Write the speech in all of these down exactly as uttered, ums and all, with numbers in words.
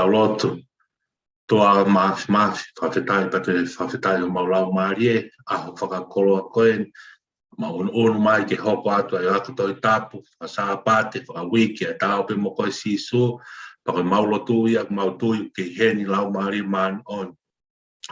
Tau lotu. ʻOtua Māfimafi, fakafetaʻi pea toe fakafetaʻi homau laumālie, ʻaho fakakoloa ko eni, mau ʻunuʻunu mai ke hoko atu ai ʻa e ako Tohi Tapu, fakasāpate, fakauike, ʻa e Ta ō pē mo koe Sīsū, pea ko ʻemau lotu ia, mau tui ʻoku ke ʻi heni Laumālie Māʻoniʻoni.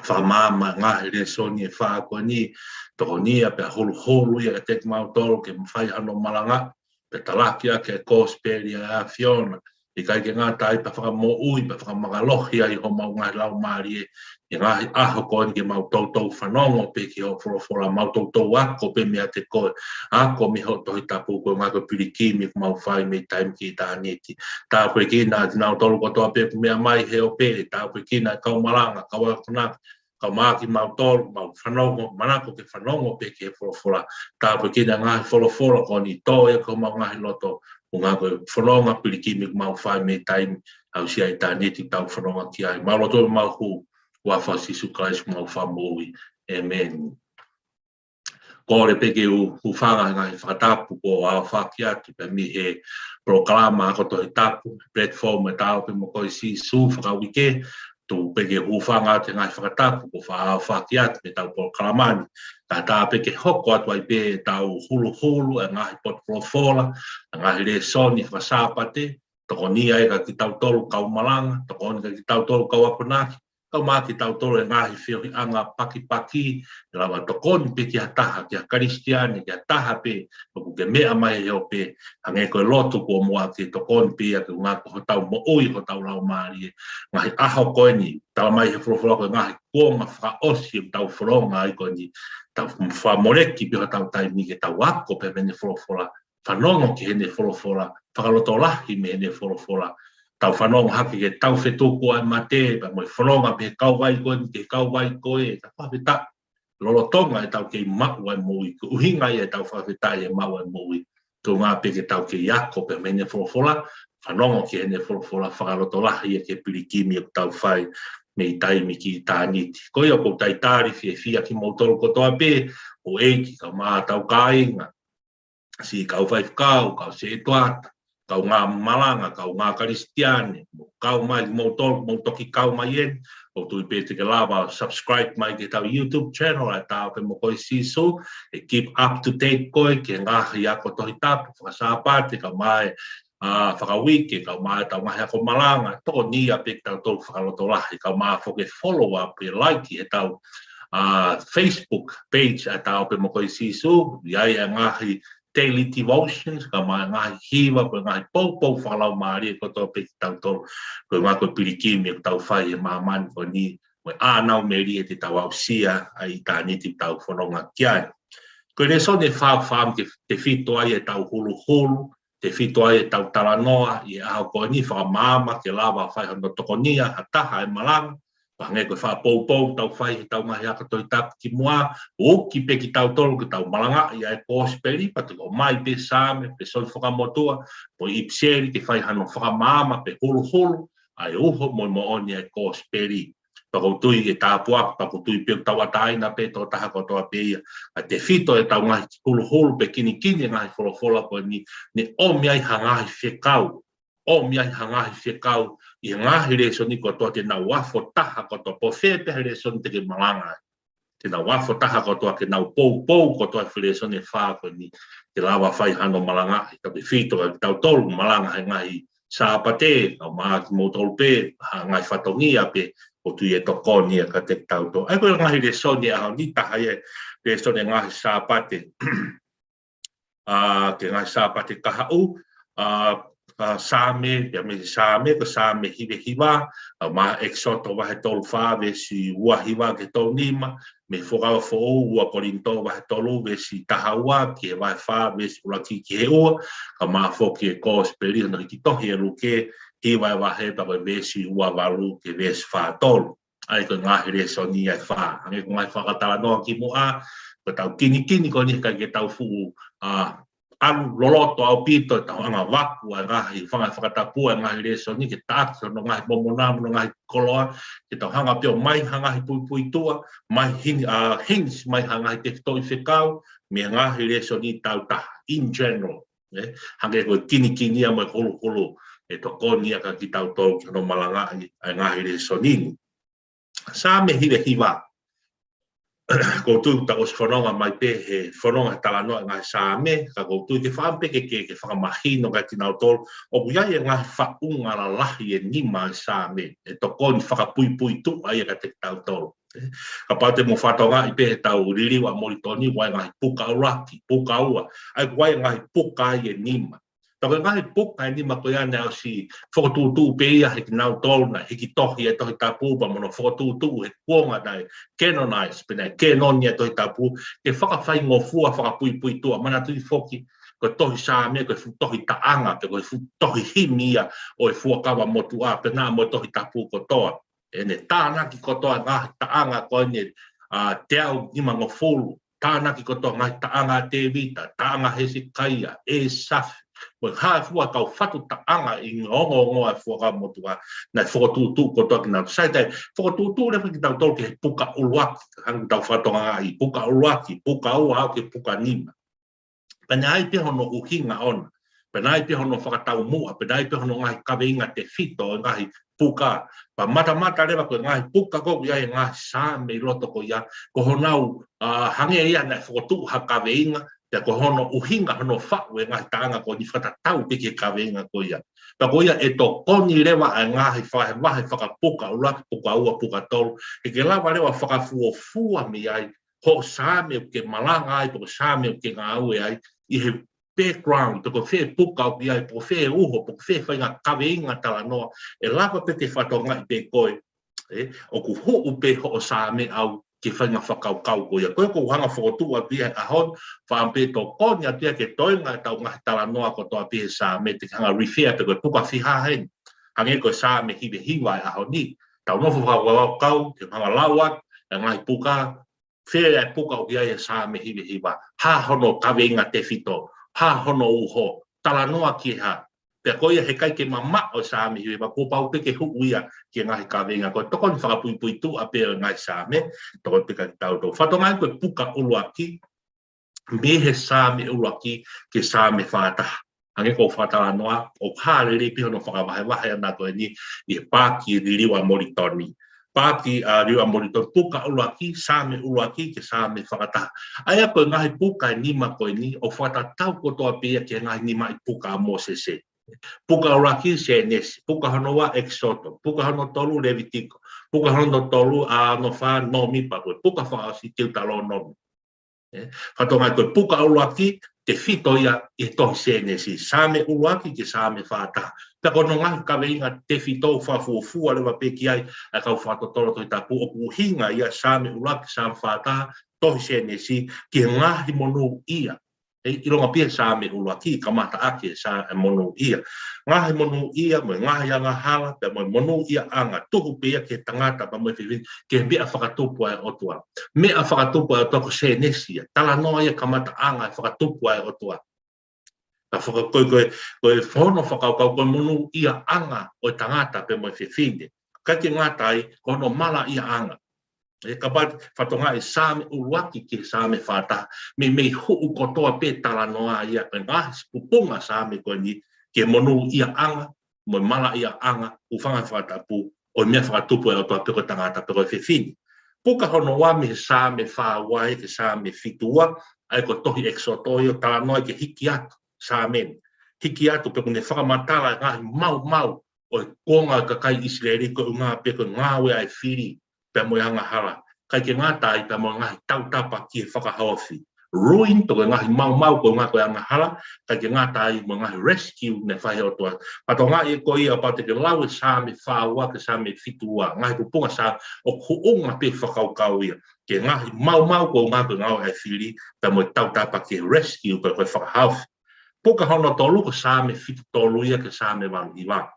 Fakamaama ngaahi lēsoni ʻe fā ko eni, tokoni ia pea huluhulu ia kiate kimautolu ke mafai hano malanga, pea talaki ʻaki e kosipeli ʻa e ʻAfiona. ʻIkai ke ngata ai pea fakamoʻui, pea fakamālohi ai homau ngaahi laumālie, ʻi he ngaahi ʻaho ko eni ke mau toutou fanongo pē ki hoʻo folofola, mau toutou ako pē meiate koe, ako mei hoʻo Tohi Tapu, ko e ngaahi ko e pilikimi ʻoku mau fai mei taimi ki ʻitāniti. Tāpuekina kinautolu kotoa pē ʻoku meʻa mai he ope, tāpuekina e kau malanga, kau akonaki, kae ʻumaʻā kimautolu, mau fanongo, manako ke fanongo pē ki he folofola. Tāpuekina e ngaahi folofola ko eni, tō ia ki homau ngaahi loto, ko e ngaahi ko e fononga pilikimi ʻoku mau fai mei taimi, aʻusia ʻitāniti ʻoku tau fononga ki ai. Mau lotu, mau hū, huafa ʻo Sīsū Kalaisi homau Fakamoʻui. ʻĒmeni. Kole pē ke u hūfanga he ngaahi fakatapu kuo aofaki atu pē mei he polokalama ako Tohi Tapu, platform ʻa e Ta ō pē mo koe Sīsū fakauike, tuku pē ke u hūfanga atu he ngaahi fakatapu kuo faʻa aofaki atu mei heʻetau polokalama ni. Kae ʻatā pē ke hoko atu ai pē ʻetau huluhulu ʻa e ngaahi potu folofola, ʻa e ngaahi lēsoni fakasāpate, tokoni ia kiate kitautolu kau malanga, tokoni kiate kitautolu kau akonaki, kae ʻumaʻā kitautolu he ngaahi feohiʻanga pakipaki, ʻe lava tokoni pē ki ha taha, ki ha Kalisitiane, ki ha taha pē ʻoku ke meʻa mai he ope, hangē ko e lotu kuo muʻa ke tokoni pē ia ke ngāue ko hotau moʻui, hotau laumālie. Ngaahi ʻaho ko eni, tala mai he folofola ko e ngaahi kuonga fakaʻosi ʻetau fononga ai ko eni, tau fakamoleki pē hotau taimi ke tau ako pē mei heʻene folofola, fanongo ki heʻene folofola, fakalotolahi mei heʻene folofola. Tau fanongo hake ki he tau fetuku ʻa e mate, pea mo e fononga pē he kauvai ko eni ki he kauvai ko ē, ka fakafetaʻi. Lolotonga ʻetau kei maʻu ʻa e moʻui, ko e ʻuhinga ia ʻetau fakafetaʻi he maʻu ʻa e moʻui. Tuʻunga pē ke tau kei ako pē mei heʻene folofola, fanongo ki heʻene folofola, fakalotolahi ia ki he pilikimi ʻoku tau fai mei taimi ki ʻitāniti. Ko ia ʻoku ou talitali fiefia kimoutolu kotoa pē, houʻeiki kae ʻumaʻā hotau kāinga, siʻi kau faifekau, kau sētuata, kaungā malanga, kaungā Kalisitiane, mo kau mai, mou tolu, mou toki kau mai eni, ʻoku ou tui pē te ke lava subscribe mai ki heʻetau YouTube channel, ʻa e Ta ō pē mo koe Sīsū, ʻe keep up to date koe ki he ngaahi ako Tohi Tapu, fakasāpate, kae ʻumaʻā e, ʻa, fakauike, kae ʻumaʻā ʻetau ngaahi ako malanga, tokoni ia pē kitautolu fakalotolahi, kae ʻumaʻā foki e follow up, e like heʻetau, ʻa, Facebook page ʻa e Ta ō pē mo koe Sīsū, ʻi ai e ngaahi daily devotions, kae ʻumaʻā e ngaahi hiva, ko e ngaahi poupou fakalaumālie kotoa pē kitautolu, ko e ngaahi ko e pilikimi ʻoku tau fai he māmani ko eni, mo e ʻānaumeli ʻe te tau aʻusia ʻa ʻitāniti ʻoku tau fononga ki ai. Ko e lēsoni ʻe fā ʻoku ou fakaʻamu ke tefito ai ʻetau huluhulu, tefito ai ʻetau talanoa ʻi he ʻaho ko eni, fakamaama ke lava fai hano tokonia ha taha ʻe malanga, pea hangē ko e fakapoupou ʻoku tau fai heʻetau ngaahi ako Tohi Tapu kimuʻa, uki pē kitautolu ke tau malangaʻi ʻa e kosipeli, pea toki ʻomai pē Saame, pē Sōni Fakamotuʻa, mo e ʻipiseli ke fai hano fakamaama pe huluhulu ʻa e uho mo e moʻoni ʻa e kosipeli. Pea ʻoku ou tui ʻe tāpuaki, pea ʻoku ou tui pē ʻoku tauʻatāina pē toko taha kotoa pē ia. ʻA e tefito ʻetau ngaahi huluhulu pe kinikini e ngaahi folofola ko eni, ne ʻomi ai ha ngaahi fekau, ʻomi ai ha ngaahi fekau ʻi he ngaahi lēsoni kotoa te nau afo taha kotoa, pe ko fē pē ha lēsoni te ke malanga ai. Te nau afo taha kotoa ke nau poupou kotoa e foʻi lēsoni ʻe fā ko eni, ke lava fai hano malangaʻi, tau ke fito ai kitautolu malanga he ngaahi Sāpate, kae ʻumaʻā kimoutolu pē, ha ngaahi fatongia pē, ʻoku ou tui ʻe tokoni ia kiate kitautolu. ʻA ia ko e ngaahi lēsoni ʻaho ni, taha ia e lēsoni ngaahi Sāpate, ʻa, ki he ngaahi Sāpate kahaʻu, ʻa, ʻa, Saame, pea mei he Saame, ko e Saame hiva hiva, ʻa, mo e ʻEkisoto vahe tolu fā, veesi ua hiva ki he tolu nima, mei he Fuakava Foʻou, ua Kolinitō vahe tolu, veesi taha ua, ki he vahe fā, veesi ʻuluaki ki he ua, kae ʻumaʻā foki e kosipeli hono hiki tohi ʻe Luke, hiva e vahe pea ko e veesi ua valu ki he veesi fā tolu. ʻA ia ko e ngaahi lēsoni ia ʻe fā. Hangē ko e ngaahi fakatalanoa kimuʻa, ko ʻetau kinikini ko eni ʻikai ke tau fuʻu, ʻa, ʻalu loloto ʻaupito ʻetau anga vaku ʻa e ngaahi fanga fakatapu ʻa e ngaahi lēsoni ke taʻaki hono ngaahi momona mo hono ngaahi koloa, ke tau hanga pē ʻo ʻomai ha ngaahi puipuituʻa, ʻomai hin-, ʻa, hints, ʻomai ha ngaahi tefitoʻi fekau, mei he ngaahi lēsoni tau taha, in general. ʻE, hangē ko e kinikini ia mo e huluhulu. ʻe tokoni ia kia kitautolu ki hono malangaʻi ʻa e ngaahi lēsoni ni. Saame hiva hiva. Ko u tui kuo tau ʻosi fononga mai pē he fononga he talanoa ʻa e ngaahi Saame, ka ko u tui ke fakaʻamu pē ke, ke, ke fakamahino kia kinautolu ʻoku ʻi ai e ngaahi faʻunga lalahi ʻe nima ʻo e Saame ʻe tokoni fakapuipuituʻa ia kiate kitautolu. Kapau te mou fakatokangaʻi pē heʻetau liliu ʻa Molitoni, ʻoku ʻi ai e ngaahi puka ʻuluaki, puka ua, ʻa ia ʻoku ʻi ai e ngaahi puka ia ʻe nima. Pea ko e ngaahi puka ʻe nima ko ia naʻe ʻosi fokotuʻutuʻu pē ia ʻe kinautolu naʻe hiki tohi e Tohi Tapu pea mo hono fokotuʻutuʻu he kuonga naʻe canonize, pe naʻe kēnoni e Tohi Tapu, ke fakafaingofua, fakapuipuituʻa. Manatuʻi foki, ko e tohi Saame ko e fuʻu tohi taʻanga, pe ko e fuʻu tohi himi ia ʻo e Fuakava Motuʻa, pea mo e Tohi Tapu kotoa. ʻEne tānaki kotoa e ngaahi taʻanga ko eni, ʻa, teau nimangofulu, tānaki kotoa e ngaahi taʻanga ʻa Tēvita, taʻanga ʻa Hesekaia, ʻĒsafi, mo e hā fua e kau fatu taʻanga ʻi he ongoongo ʻa e Fuakava Motuʻa, naʻe fokotuʻutuʻu kotoa kia kinautolu. Sai, taʻe fokotuʻutuʻu leva kitautolu ki he puka ʻuluaki, hangē ko ʻetau fakatokangaʻi, puka ʻuluaki, puka ua, aʻu ki he puka nima. Pea naʻe ʻi ai pē hono ʻuhinga ʻoʻona, pea naʻe ʻi ai pē hono fakataumuʻa, pea naʻe ʻi ai pē hono ngaahi kaveinga tefito ʻo e ngaahi puka. Pea matamata leva ko e ngaahi puka ko ē ʻoku ʻi ai e ngaahi Saame ʻi loto ko ia, ko honau, ʻa, hangē ia naʻe fokotuʻu ha kaveinga, pea ko hono ʻuhinga hono faʻu e ngaahi taʻanga ko eni fakatatau pē ki he kaveinga ko ia. Pea ko ia ʻe tokoni leva ʻa e ngaahi vahevahe fakapuka ʻuluaki, puka ua, puka tolu, ke ke lava leva fakafuofua mei ai hoʻo Saame ʻoku ke malanga ai, pe ko e Saame ʻoku ke ngāue ai, ʻi he background, pe ko fē puka ʻoku ʻi ai, pe ko fē uho, pe ko fē faʻahinga kaveinga talanoa, ʻe lava pē ke fakatokangaʻi pē koe, ē, ʻoku huʻu pē hoʻo Saame ʻau ki he faʻahinga fakakaukau ko ia. Ko ia ʻoku ou hanga ʻo fokotuʻu atu ia he ʻaho ni, fakaʻamu pē tokoni atu ia ki he toenga ʻetau ngaahi talanoa kotoa pē he Saame, te ke hanga ʻo refer pē ko e puka fiha heni. Hangē ko e Saame hiva hiva ʻo e ʻaho ni. Tau nofo fakakaukau, ke hanga ʻo lau atu e ngaahi puka, fē e puka ʻoku ʻi ai e Saame hiva hiva, hā hono kaveinga tefito, hā hono uho, talanoa ki he hā. Pea ko ia he ʻikai ke mamaʻo e Saame hiva hiva, kuo pau pē ke huʻu ia ki he ngaahi kaveinga. Ko e tokoni fakapuipuituʻa pē ʻo e ngaahi Saame, tokoni pē kia kitautolu. Fakatokangaʻi ko e puka ʻuluaki, mei he Saame ʻuluaki ki he Saame fā taha. Hangē ko ʻeku fakatalanoa, ʻoku hā lelei pē hono fakavahevahe ʻana ko eni ʻi he paaki liliu ʻa Molitoni. Paaki, ʻa, liliu ʻa Molitoni, puka ʻuluaki, Saame ʻuluaki ki he Saame fā taha. ʻA ia ko e ngaahi puka ʻe nima ko eni, ʻoku fakatatau kotoa pē ia ki he ngaahi nimaʻi puka ʻa Mōsese. Puka ʻuluaki Sēnesi, puka hono ua ʻEkisoto, puka hono tolu Levitiko, puka hono tolu, ʻa, hono fā Nōmipa, ko e puka fakaʻosi Teutalōnome. Ē, fakatokangaʻi ko e puka ʻuluaki, tefito ia ʻi he tohi Sēnesi, Saame ʻuluaki ki he Saame fā taha. Pea ko hono ngaahi kaveinga tefito fakafuofua leva pē ki ai ʻa e kau fakatotolo Tohi Tapu, ʻoku ʻuhinga ia Saame ʻuluaki, Saame fā taha, tohi Sēnesi, ki he ngaahi monūʻia. Ē, ʻilonga pē ia Saame ʻuluaki, kamata ʻaki e Saame monūʻia. Ngaahi monūʻia, mo e ngaahi angahala, pea mo e monūʻiaʻanga, tuhu pē ia ki he tangata, pea mo e fefine, ki he meʻa fakatupu ʻa e ʻOtua. Meʻa fakatupu ʻa e ʻOtua ko Sēnesi ia, talanoa ia kamataʻanga e fakatupu ʻa e ʻOtua. Ka faka-, ko e, ko e, ko e fono fakakaukau ko e monūʻiaʻanga ʻo e tangata pea mo e fefine. ʻIkai ke ngata ai, ko hono malaʻiaʻanga. Ē, kapau te fakatokangaʻi Saame ʻuluaki ki he Saame fā taha, meimei huʻu kotoa pē talanoa ia ʻa e ngaahi pupunga Saame ko eni ki he monūʻiaʻanga, mo e malaʻiaʻanga, hūfanga he fakatapu, ʻo e meʻa fakatupu ʻa e ʻOtua pe ko e tangata pe ko e fefine. Puka hono ua mei he Saame fā ua ia ki he Saame fitu ua, ʻa ia ko e tohi ʻEkisoto ia ʻoku talanoa ki he hiki atu, Saame ni. Hiki atu pea ʻoku ne fakamatala e ngaahi maumau ʻo e kuonga ʻo e kakai ʻIsileli koeʻuhi pē ko e ngāue ʻa e fili, pea mo e angahala. ʻIkai ke ngata ai pea mo e ngaahi tautapa ki he fakahaofi. Ruin, pe ko e ngaahi maumau koeʻuhi ko e angahala, ʻikai ke ngata ai mo e ngaahi rescue naʻe fai ʻe he ʻOtua. Fakatokangaʻi ko ia kapau te ke lau e Saame fā ua ki he Saame fitu ua, ngaahi pupunga Saame ʻoku huʻunga pē fakakaukau ia ki he ngaahi maumau koeʻuhi ko e ngāue ʻa e fili, pea mo e tautapa ki he rescue pe ko e fakahaofi. Puka hono tolu ko e Saame fitu tolu ia ki he Saame valu hiva.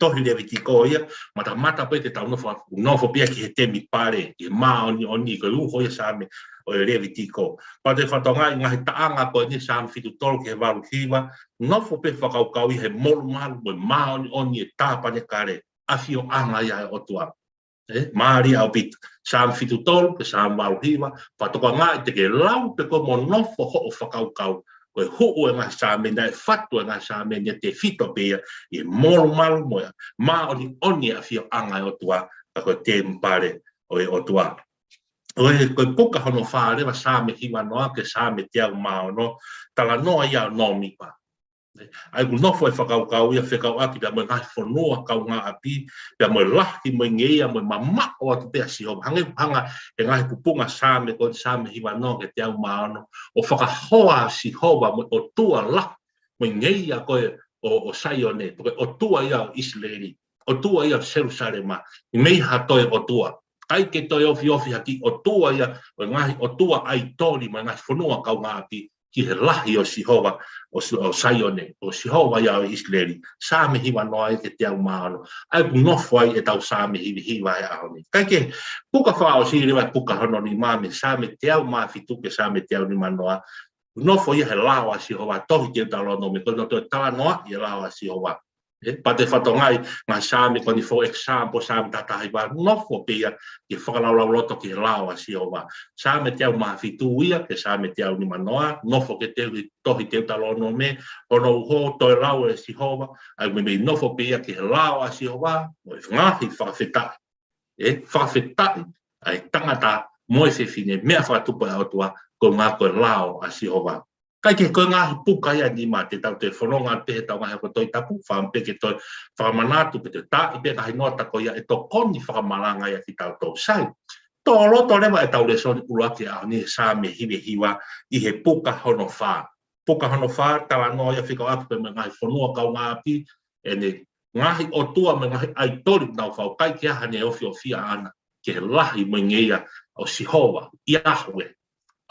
Tohi Levitiko ia, matamata pē te tau nofo, nofo pē ia ki he temipale, ki he māʻoniʻoni, ko e uho ia Saame ʻo e Levitiko. Pea te fakatokangaʻi ngaahi taʻanga ko eni Saame fitu tolu ki he valu hiva, nofo pē fakakaukau ia he molumalu mo e māʻoniʻoni e tāpanekale, ʻafioʻanga ia ʻa e ʻOtua. Ē, mālie ʻaupito. Saame fitu tolu ki he Saame valu hiva, fakatokangaʻi te ke lau pē koe mo nofo hoʻo fakakaukau, Ko e huʻu e ngaahi Saame, naʻe fatu e ngaahi Saame ni ʻe tefito pē ia ʻi he molumalu mo e māʻoniʻoni ʻa e ʻafioʻanga ʻo e ʻOtua, ka ko e temipale ʻo e ʻOtua. ʻO e, ko e puka hono fā leva, Saame hiva noa ki he Saame teau mā ono, talanoa ia ʻo Nōmipa. ʻA ia ʻoku nofo e fakakaukau ia fekauʻaki pea mo e ngaahi fonua kaungāʻapi, pea mo e lahi mo e ngeia mo e mamaʻo atu pē ʻa Sihova. Hangē, hanga he ngaahi pupunga Saame ko eni, Saame hiva noa ki he teau mā ono, ʻo fakahoa Sihova mo e ʻOtua lahi mo e ngeia ko ē ʻo, ʻo Saione, ko e ʻOtua ia ʻo ʻIsileli, ʻOtua ia ʻo Selusalema, ʻi mei ha toe ʻotua. ʻIkai ke toe ofiofi ha kiʻi ʻotua ia ʻo e ngaahi ʻotua ʻaitoli mo e ngaahi fonua kaungāʻapi ki he lahi ʻo Sihova ʻo, ʻo Saione, ʻo Sihova ia ʻo ʻIsileli. Saame hiva noa ia ki he teau mā ono. ʻA ia ʻoku nofo ai ʻetau Saame hiva hiva he ʻaho ni. Kae kehe, puka fakaʻosi leva, puka hono nima, mei he Saame teau mā fitu ki he Saame teau nima noa, nofo ia he lao ʻa Sihova, tohi Teutalōnome, ko hono toe talanoaʻi e lao ʻa Sihova. ʻE, pea te fakatokangaʻi, ngaahi Saame ko eni, for example, Saame taha taha hiva, nofo pē ia ki he fakalaulauloto ki he lao ʻa Sihova. Saame teau mā fitu ia ki he Saame teau nima noa, nofo ki he teu-, tohi Teutalōnome, hono uho, toe lau ʻe Sihova, ʻa ia ʻoku meimei nofo pē ia ki he lao ʻa Sihova, mo e ngaahi fakafetaʻi. ʻE, fakafetaʻi ʻa e tangata mo e fefine, meʻa fakatupu ʻa e ʻOtua, koeʻuhi ko e lao ʻa Sihova. Kae kehe, ko e ngaahi puka ia ʻe nima te tau toe fononga pē he ʻetau ngaahi ako Tohi Tapu, fakaʻamu pē ke toe fakamanatu pē, toe taaʻi pē ngaahi nota ko ia ʻe tokoni fakamalanga ia kiate kitautolu. Sai, tō loto leva ʻetau lēsoni ʻuluaki ʻaho ni, Saame hiva hiva, ʻi he puka hono fā. Puka hono fā, talanoa ia fekauʻaki pē mo e ngaahi fonua kaungāʻapi, ʻene ngaahi ʻotua mo e ngaahi ʻaitoli naʻa nau fai, ʻikai ke ʻi ai haʻane ofiofi ʻaʻana ki he lahi mo e ngeia ʻo Sihova, Yahweh,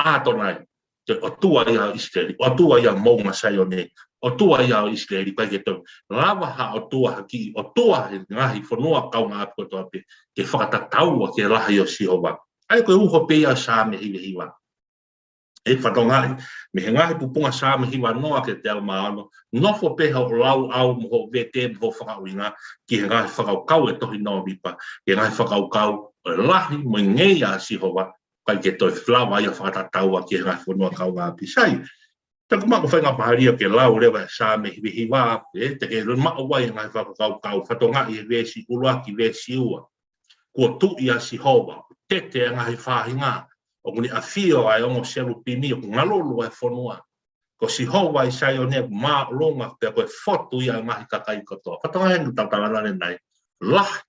ʻAtonai, ko e ʻOtua ia ʻo ʻIsileli, ʻOtua ia ʻo e moʻunga Saione, ʻOtua ia ʻo ʻIsileli, ʻikai ke toe lava ha ʻotua, ha kiʻi ʻotua he ngaahi fonua kaungāʻapi kotoa pē ke fakatataua ki he lahi ʻo Sihova. ʻA ia ko e uho pē ia ʻo e Saame hiva hiva. ʻE, fakatokangaʻi, mei he ngaahi pupunga Saame hiva noa ki he teau mā ono, nofo pē hoʻo lauʻau mo hoʻo vete mo hoʻo fakaʻuhinga ki he ngaahi fakakaukau ʻo e tohi Nōmipa, ki he ngaahi fakakaukau ʻo e lahi mo e ngeia ʻa Sihova, ʻikai ke toe lava ia ʻo fakatataua ki he ngaahi fonua kaungāʻapi. Sai, te u kumi ʻeku faingamālie ke lau leva e Saame hiva hiva, ʻe, te ke maʻu ai e ngaahi fakakaukau, fakatokangaʻi e veesi ʻuluaki, veesi ua. Kuo tuʻi ʻa Sihova, tete e ngaahi faʻahinga, ʻoku ne ʻafio ʻa e ongo selupimi, ʻoku ngalulu ʻa e fonua. Ko Sihova ʻi Saione ʻoku māʻolunga, pea ko e fotu ia ʻo e ngaahi kakai kotoa. Fakatokangaʻi eni ʻetau talanoa ʻanenai. Lahi,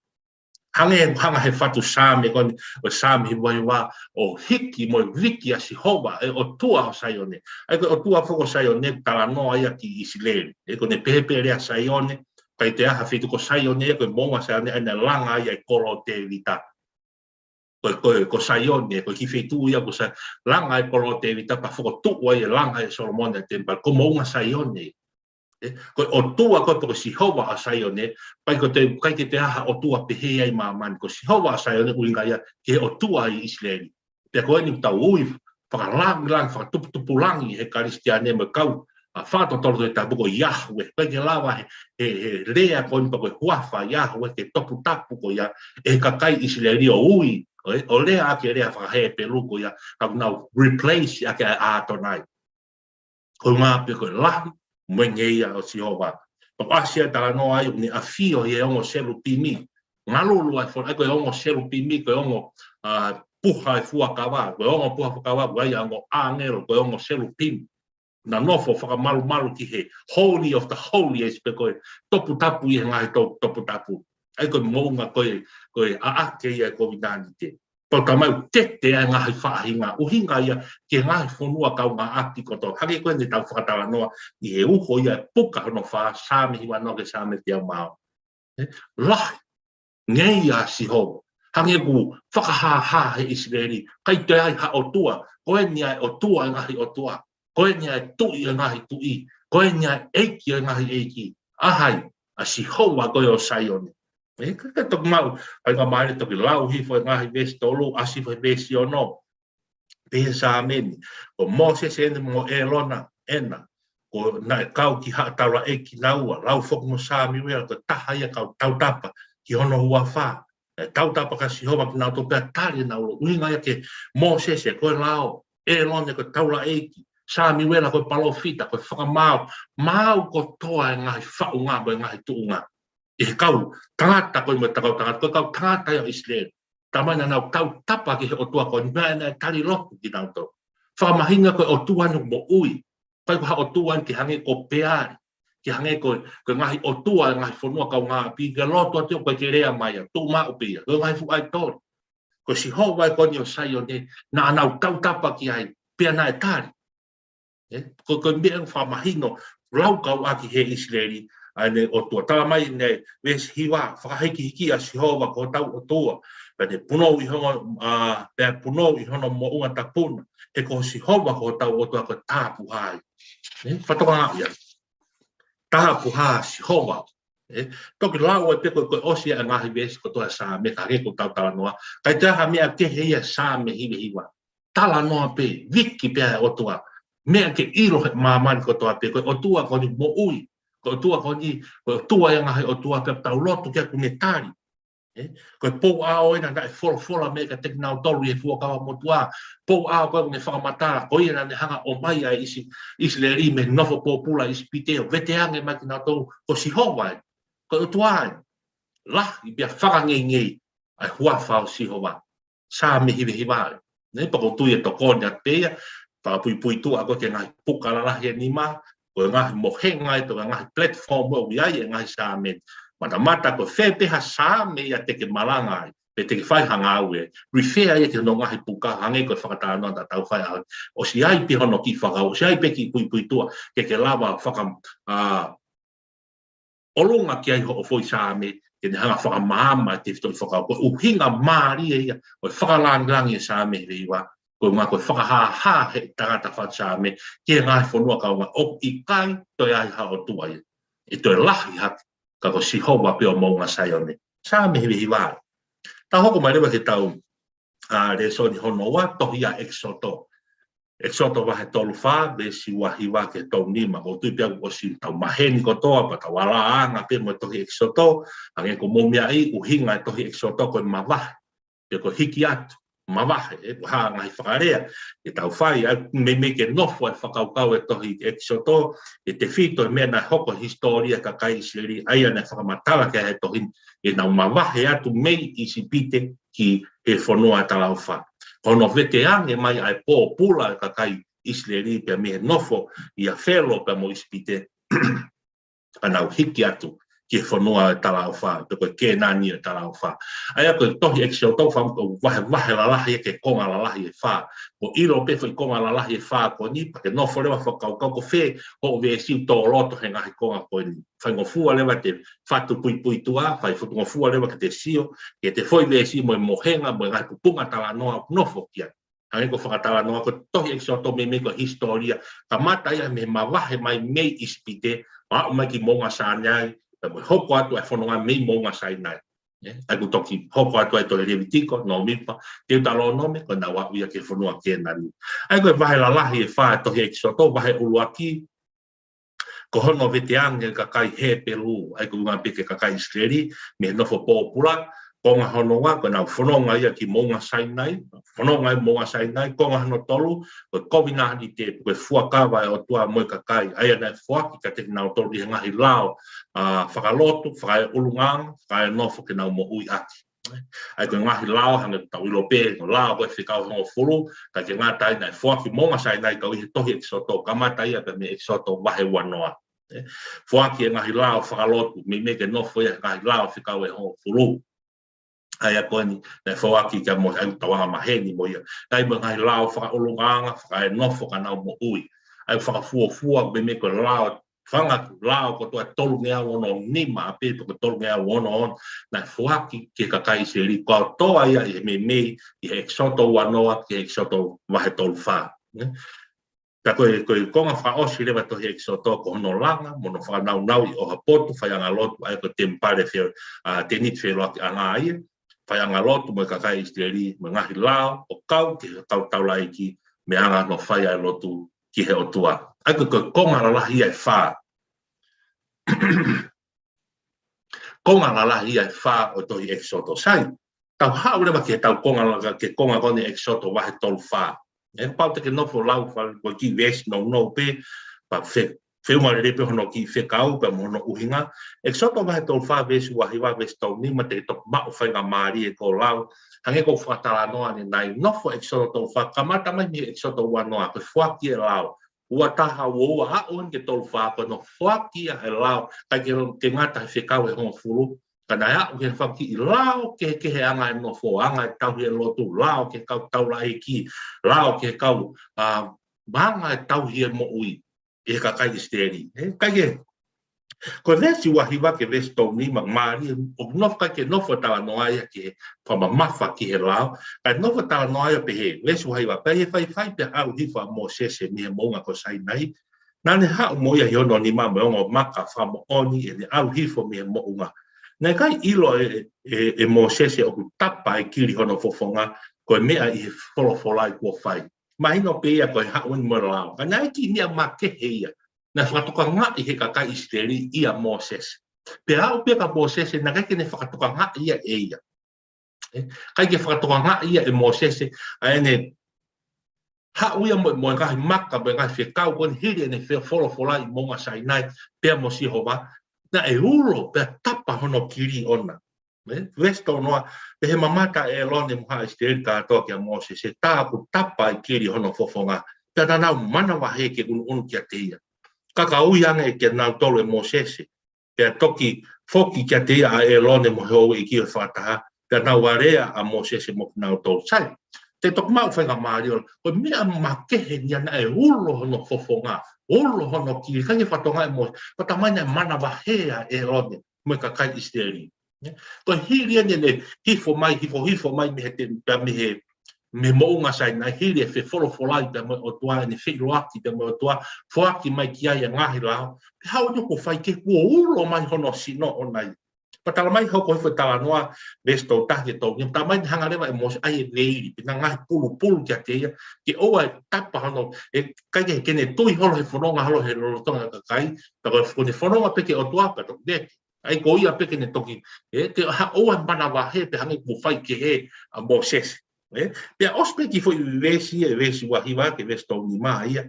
hangē, hanga he fatu Saame ko eni, ʻo e Saame hiva hiva, ʻo hiki mo viki ʻa Sihova, e ʻOtua ʻo Saione. ʻA ia ko e ʻOtua foki ʻo Saione, talanoa ia ki ʻIsileli. ʻE, ko ʻene pehē pē lea Saione, ʻikai toe ʻi ai ha feituʻu, ko Saione, ko e moʻunga Saione, ʻa ia naʻe langa ai e kolo ʻo Tēvita. Ko, ko, ko Saione, ko e kiʻi feituʻu ia ko Sa-, langa e kolo ʻo Tēvita pea fokotuʻu ai e langa ʻe Solomone e temipale, ko moʻunga Saione. ʻE, ko e ʻOtua ko ē pe ko Sihova ʻo Saione, ʻikai ke toe, ʻikai ke toe ʻi ai ha ʻotua pehē ia ʻi māmani, ko Sihova ʻo Saione, ʻuhinga ia ki he ʻOtua ʻi ʻIsileli. Pea ko eni ʻoku tau ui fakalangilangi, fakatuputupulangi he Kalisitiane mo e kau, ʻa, fakatotolo Tohi Tapu ko Yahweh. ʻIkai ke lava he, he, he lea ko eni pe ko e huafa Yahweh ke toputapu ko ia ʻe he kakai ʻIsileli ʻo ui, ʻo, ʻo lea ʻaki e lea faka-Hepelū ko ia, ka ʻoku nau replace ʻaki ʻa e ʻAtonai. Koeʻuhi pē ko e lahi mo e ngeia ʻo Sihova. Pea ʻoku ʻasi ai e talanoa ai ʻoku ne ʻafio ʻi he ongo selupimi. Ngalulu ʻa e fo-, ʻa ia ko e ongo selupimi, ko e ongo, ʻa, puha ʻo e fuakava, ko e ongo puha fuakava, ko e ongo ʻāngelo, ko e ongo selupimi. Naʻa nau nofo fakamalumalu ki he Holy of the Holiest, pe ko e toputapu ʻi he ngaahi to-, toputapu. ʻA ia ko e moʻunga ko ē, ko ē ʻa ʻAke ia e kovinānite. Pea talamai ʻoku tete ʻa e ngaahi faʻahinga, ʻuhinga ia ki he ngaahi fonua kaungāʻapi kotoa. Hangē ko eni ʻetau fakatalanoa ʻi he uho ia e puka hono fā, Saame hiva noa ki he Saame teau mā ono. ʻE, lahi, ngeia ʻa Sihova. Hangē ʻoku fakahāhā he ʻIsileli, ʻikai toe ʻi ai ha ʻotua, ko eni ʻa e ʻOtua ʻo e ngaahi ʻotua. Ko eni ʻa e Tuʻi ʻo e ngaahi tuʻi. Ko eni ʻa e ʻEiki ʻo e ngaahi ʻeiki. ʻA hai? ʻA Sihova ko ē ʻo Saione. ʻE, ka, ka toki maʻu faingamālie toki lau hifo e ngaahi veesi tolu, ʻasi hifo he veesi ono. Pehē Saame ni, ko Mōsese eni mo ʻĒlone ena, ko naʻe kau ki haʻa taulaʻeiki naua, lau foki mo Samiuela, ko e taha ia kau tautapa ki hono huafa. ʻE, tautapa kia Sihova kinautolu pea tali ʻenau lotu. ʻUhinga ia kia Mōsese ko e lao, ʻĒlone ko e taulaʻeiki, Samiuela ko e palōfita, ko e fakamaau, maau kotoa e ngaahi faʻunga mo e ngaahi tuʻunga. ʻI he kau tangata ko ē mo e kau tangata, ko e kau tangata ia ʻo ʻIsileli. Talamai naʻa nau tautapa ki he ʻOtua ko eni, naʻe tali lotu kinautolu. Fakamahino ko e ʻOtua ʻoku moʻui. ʻIkai ko ha ʻotua ia ke hangē ko Peali, ke hangē ko, ko e ngaahi ʻotua e ngaahi fonua kaungāʻapi, ke lotu atu ʻoku ʻikai ke lea mai ia, tuʻu maʻu pē ia, ko e ngaahi fuʻu ʻaitoli. Ko Sihova ia ko eni ʻo Saione, naʻa nau tautapa ki ai, pea naʻe tali. ʻE, ko, ko e meʻa fakamahino, laukau ʻaki he ʻIsileli, ʻa ʻene ʻOtua. Talamai ʻe he veesi hiva, fakahikihiki ʻa Sihova ko hotau ʻOtua. Pea ne punou ʻi hono, ʻa, pea punou ʻi hono moʻunga tapu na. He ko Sihova ko hotau ʻOtua ko e tāpuhā ia. ʻE, fakatokangaʻi ia. Tāpuhā Sihova. ʻE, toki lau ai pē ko e, ko e ʻosi ʻa e ngaahi veesi kotoa Saame, ka ke ko tau talanoa. Kae ʻikai ha meʻa kehe ia Saame hivahiva. Talanoa pē, viki pē ʻa e ʻOtua. Meʻa ke ʻilo he māmani kotoa pē, ko e ʻOtua ko eni moʻui. Ko e ʻOtua ko eni, ko e ʻOtua ia ngaahi ʻotua pē, tau lotu ki ai kuo ne tali. ʻE, ko e pou ʻao ena naʻe folofola mai kiate kinautolu ʻi he Fuakava Motuʻa. Pou ʻao ko ē naʻe fakamatala, ko ia naʻa ne hanga ʻo ʻomai ʻa e ʻIsi-, ʻIsileli mei he nofo pōpula ʻi ʻIsipite, ʻo veteange mai kinautolu, ko Sihova ē. Ko e ʻOtua ē. Lahi pea fakangeingei ʻa e huafa ʻo Sihova. Saame hivahiva ē. Ne, pea ʻoku ou tui ʻe tokoni atu pē ia, fakapuipuituʻa ko ē ki he ngaahi puka lalahi ʻe nima, ko e ngaahi mohenga ē, ko e ngaahi platform ʻoku ʻi ai e ngaahi Saame. Matamata ko fē pē ha Saame ia te ke malanga ai, pe te ke fai ha ngāue, refer ia ki hono ngaahi puka, hangē ko e fakatalanoa naʻa tau fai ʻaho ni. ʻOsi ʻi ai pē hono kiʻi fakakaukau, ʻosi ʻi ai pē kiʻi puipuituʻa, ke ke lava faka-, ʻa, ʻolunga ki ai hoʻo foʻi Saame, ke ne hanga ʻo fakamaama e tefitoʻi fakakaukau. Ko e ʻuhinga mālie ia ʻo e fakalāngilangi e Saame hivahiva, ko e ʻuhinga ko e fakahāhā he tangata fatu Saame ki he ngaahi fonua kaungāʻapi, ʻoku ʻikai toe ʻi ai ha ʻOtua ia. ʻE toe lahi hake, ka ko Sihova pē ʻo Moʻunga Saione. Saame hivahiva. Tau hoko mai leva ki heʻetau, ʻa, lēsoni hono ua, tohi ʻa ʻEkisoto. ʻEkisoto vahe tolu fā, veesi ua hiva ki he tolu nima, ʻoku ou tui pē ʻoku ʻosi tau maheni kotoa, pea tau alāanga pē mo e tohi ʻEkisoto, hangē ko hoʻomou meaʻi, ʻuhinga e tohi ʻEkisoto ko e mavahe, pe ko e hiki atu, mavahe, ʻe, ko e hā e ngaahi fakalea ke tau fai, ʻa ia meimei ke nofo e fakakaukau e tohi ʻEkisoto, ʻi he tefitoʻi meʻa naʻe hoko he hisitōlia e kakai ʻIsileli, ʻa ia naʻe fakamatala ki ai e tohi ni, ʻenau mavahe atu mei ʻIsipite ki he fonua ʻo e talaʻofa. Ko hono veteange mai ʻa e pōpula e kakai ʻIsileli pea mei he nofo ʻia Felo pea mo ʻIsipite, ka nau hiki atu ki he fonua ʻo e talaʻofa, pe ko e Kēnani ʻo e talaʻofa. ʻA ia ko e tohi ʻEkisoto fā, ʻoku vahevahe lalahi ia ki he konga lalahi ʻe fā. Ko e ʻilo pē foʻi konga lalahi ʻe fā ko eni, pea ke nofo leva ʻo fakakaukau ko fē hoʻo veesi ʻoku tō loto he ngaahi konga ko eni. Faingofua leva ʻete fatu puipuituʻa, fai fatungofua leva ke te sio ki heʻete foʻi veesi mo e mohenga, mo e ngaahi pupunga talanoa ʻoku nofo ki ai. Hangē ko e fakatalanoa ko e tohi ʻEkisoto meimei ko e hisitōlia, kamata ia mei he mavahe mai mei ʻIsipite, ʻo aʻu mai ki Moʻunga Sainai, pea mo e hoko atu ʻa e fononga mei Moʻunga Sainai. ʻE, ʻa ia ʻoku toki hoko atu ai e tohi Levitiko, Nōmipa, Teutalōnome, ko ʻenau aʻu ia ki he fonua Kēnani. ʻA ia ko e vahe lalahi ʻe fā e tohi ʻEkisoto, vahe ʻuluaki, ko hono veteange e kakai Hepelū, ʻa ia ko e ʻuhinga pē ki he kakai ʻIsileli, mei he nofo pōpula. Konga hono ua, ko ʻenau fononga ia ki Moʻunga Sainai, fononga ia Moʻunga Sainai. Konga hono tolu, ko e kovinānite, ko e fuakava e ʻOtua mo e kakai, ʻa ia naʻe foaki kiate kinautolu ʻi he ngaahi lao, ʻa, fakalotu, fakaeʻulungaanga, fakaenofo ke nau moʻui ʻaki. ʻA ia ko e ngaahi lao, hangē ko ʻetau ʻilo pē, ko e lao ko e fekau ʻe hongofulu, ka ʻikai ke ngata ai, naʻe foaki Moʻunga Sainai kau ʻi he tohi ʻEkisoto, kamata ia pē mei ʻEkisoto vahe uanoa. ʻE, foaki e ngaahi lao fakalotu, meimei ke nofo ia he ngaahi lao fekau ʻe hongofulu. ʻA ia ko eni, naʻe foaki kia mo, ʻa ia ʻoku tau angamaheni mo ia. ʻA ia mo e ngaahi lao fakaʻulungaanga, fakaenofo ka nau moʻui. ʻA ia fakafuofua, meimei ko e lao, fanga ʻoku lao kotoa ʻe tolungeau ononima pē, pe ko e tolungeau onoona, naʻe foaki ki he kakai ʻIsileli, kotoa ia ʻi he meimei, ʻi he ʻEkisoto uanoa, ki he ʻEkisoto vahe tolu fā. Ne? Ka ko e, ko e konga fakaʻosi leva e tohi ʻEkisoto, ko hono langa, mo hono fakanāunau ʻi ʻOhapotu, faiʻanga lotu, ʻa ia ko e temipale fe-, ʻa, tēniti feʻiloakiʻanga ia, faiʻanga lotu mo e kakai ʻIsileli, mo e ngaahi lao, ʻo kau ki he kau taulaʻeiki, mei he anga hono fai ʻa e lotu ki he ʻOtua. ʻA ia ko e konga lalahi ia ʻe fā. Konga lalahi ia ʻe fā ʻo e tohi ʻEkisoto. Sai, tau haʻu leva ki heʻetau konga la-, ki he konga ko eni ʻEkisoto vahe tolu fā. Ē, kapau te ke nofo lau fale ko e kiʻi veesi nounou pē, pea fe-, feʻunga lelei pē hono kiʻi fekau pea mo hono ʻuhinga. ʻEkisoto vahe tolu fā veesi ua hiva veesi tolu nima te toki maʻu faingamālie ke u lau. Hangē ko e fakatalanoa ʻanenai, nofo ʻEkisoto tolu fā, kamata mai mei he ʻEkisoto ua noa, ko e foaki e lao. Ua taha, ua ua, aʻu eni ki he tolu fā, ko hono foaki ia e lao, ʻikai ke, ke ngata he fekau ʻe hongofulu, ka naʻe aʻu ki he fanga kiʻi lao kehekehe, anga e nofo, anga e tauhi e lotu, lao ki he kau taulaʻeiki, lao ki he kau, ā, anga e tauhi e moʻui ʻi he kakai ʻIsileli. Ē, ʻikai ke, ko e veesi ua hiva ki he veesi tolu nima, mālie, ʻoku nofo, ʻikai ke nofo talanoa ia ki he fakamamafa ki he lao, kae nofo talanoa ia pehē, veesi ua hiva, pea ʻi he faifai pea ʻalu hifo ʻa Mōsese mei he moʻunga ko Sainai, naʻa ne haʻu mo ia ʻi hono nima mo e ongo maka fakamoʻoni ʻene ʻalu hifo mei he moʻunga. Naʻe ʻikai ʻilo ʻe, ʻe, ʻe Mōsese ʻoku tapa e kili hono fofonga, ko e meʻa ʻi he folofola ʻi kuo fai. Mahino pē ia ko e haʻu eni mo e lao. Ka naʻe ʻikai ke meʻa makehe ia naʻe fakatokangaʻi he kakai ʻIsileli ʻia Mōsese. Pea aʻu pē kia Mōsese, naʻe ʻikai ke ne fakatokangaʻi ia ʻe ia. Ē, ʻikai ke fakatokangaʻi ia ʻe Mōsese, ʻa ʻene haʻu ia mo, mo e ngaahi maka, mo e ngaahi fekau, ko eni hili ʻene fe-, folofola ʻi moʻunga Sainai, pea mo Sihova, naʻe ulo, pea tapa hono kili ʻoʻona. Ē, veesi tolu noa, pea ʻi he mamata ʻa ʻĒlone mo haʻa ʻIsileli kātoa kia Mōsese, tā ʻoku tapa e kili hono fofonga, pea naʻa nau manavahē ke ʻunuʻunu kiate ia. Ka ka ui ange ʻe kinautolu ʻe Mōsese, pea toki foki kiate ia ʻa ʻĒlone mo e houʻeiki ʻo e fakataha, pea naʻa nau alea ʻa Mōsese mo kinautolu. Sai, te toki maʻu faingamālie, ko e meʻa makehe eni ia naʻe ulo hono fofonga, ulo hono kili, ʻikai ke fakatokangaʻi mo, ko e taimi naʻe manavahē ai ʻa ʻĒlone mo e kakai ʻIsileli. Ko e hili eni ʻene hifo mai, hifo, hifo mai mei he te-, pea mei he, mei he moʻunga Sainai, hili e fefolofolai pea mo e ʻOtua, ʻene feʻiloaki pea mo e ʻOtua, foaki mai ki ai e ngaahi lao, pea haʻu eni ʻoku fai ke kuo ulo mai hono sino ʻoʻona ia. Pea talamai hoko hifo e talanoa, veesi tolu taha ki he tolu nima, talamai naʻe hanga leva ʻe Mōsese ʻai e veili, pe naʻe ngaahi pulupulu kiate ia, ke ʻoua ʻe tapa hono, ʻe ʻikai ke, ke ne tui holo he fononga holo he lolotonga e kakai, pea ko e fo-, ne fononga pē ki he ʻOtua, pea toki vete. ʻAi ko ia pē ke ne toki, ē, ke ha-, ʻoua ʻe manavahē pea hangē kuo fai kehe ʻa Mōsese. Ē, pea ʻosi pē kiʻi foʻi veesi, ē, veesi ua hiva ki he veesi tolu nima ia.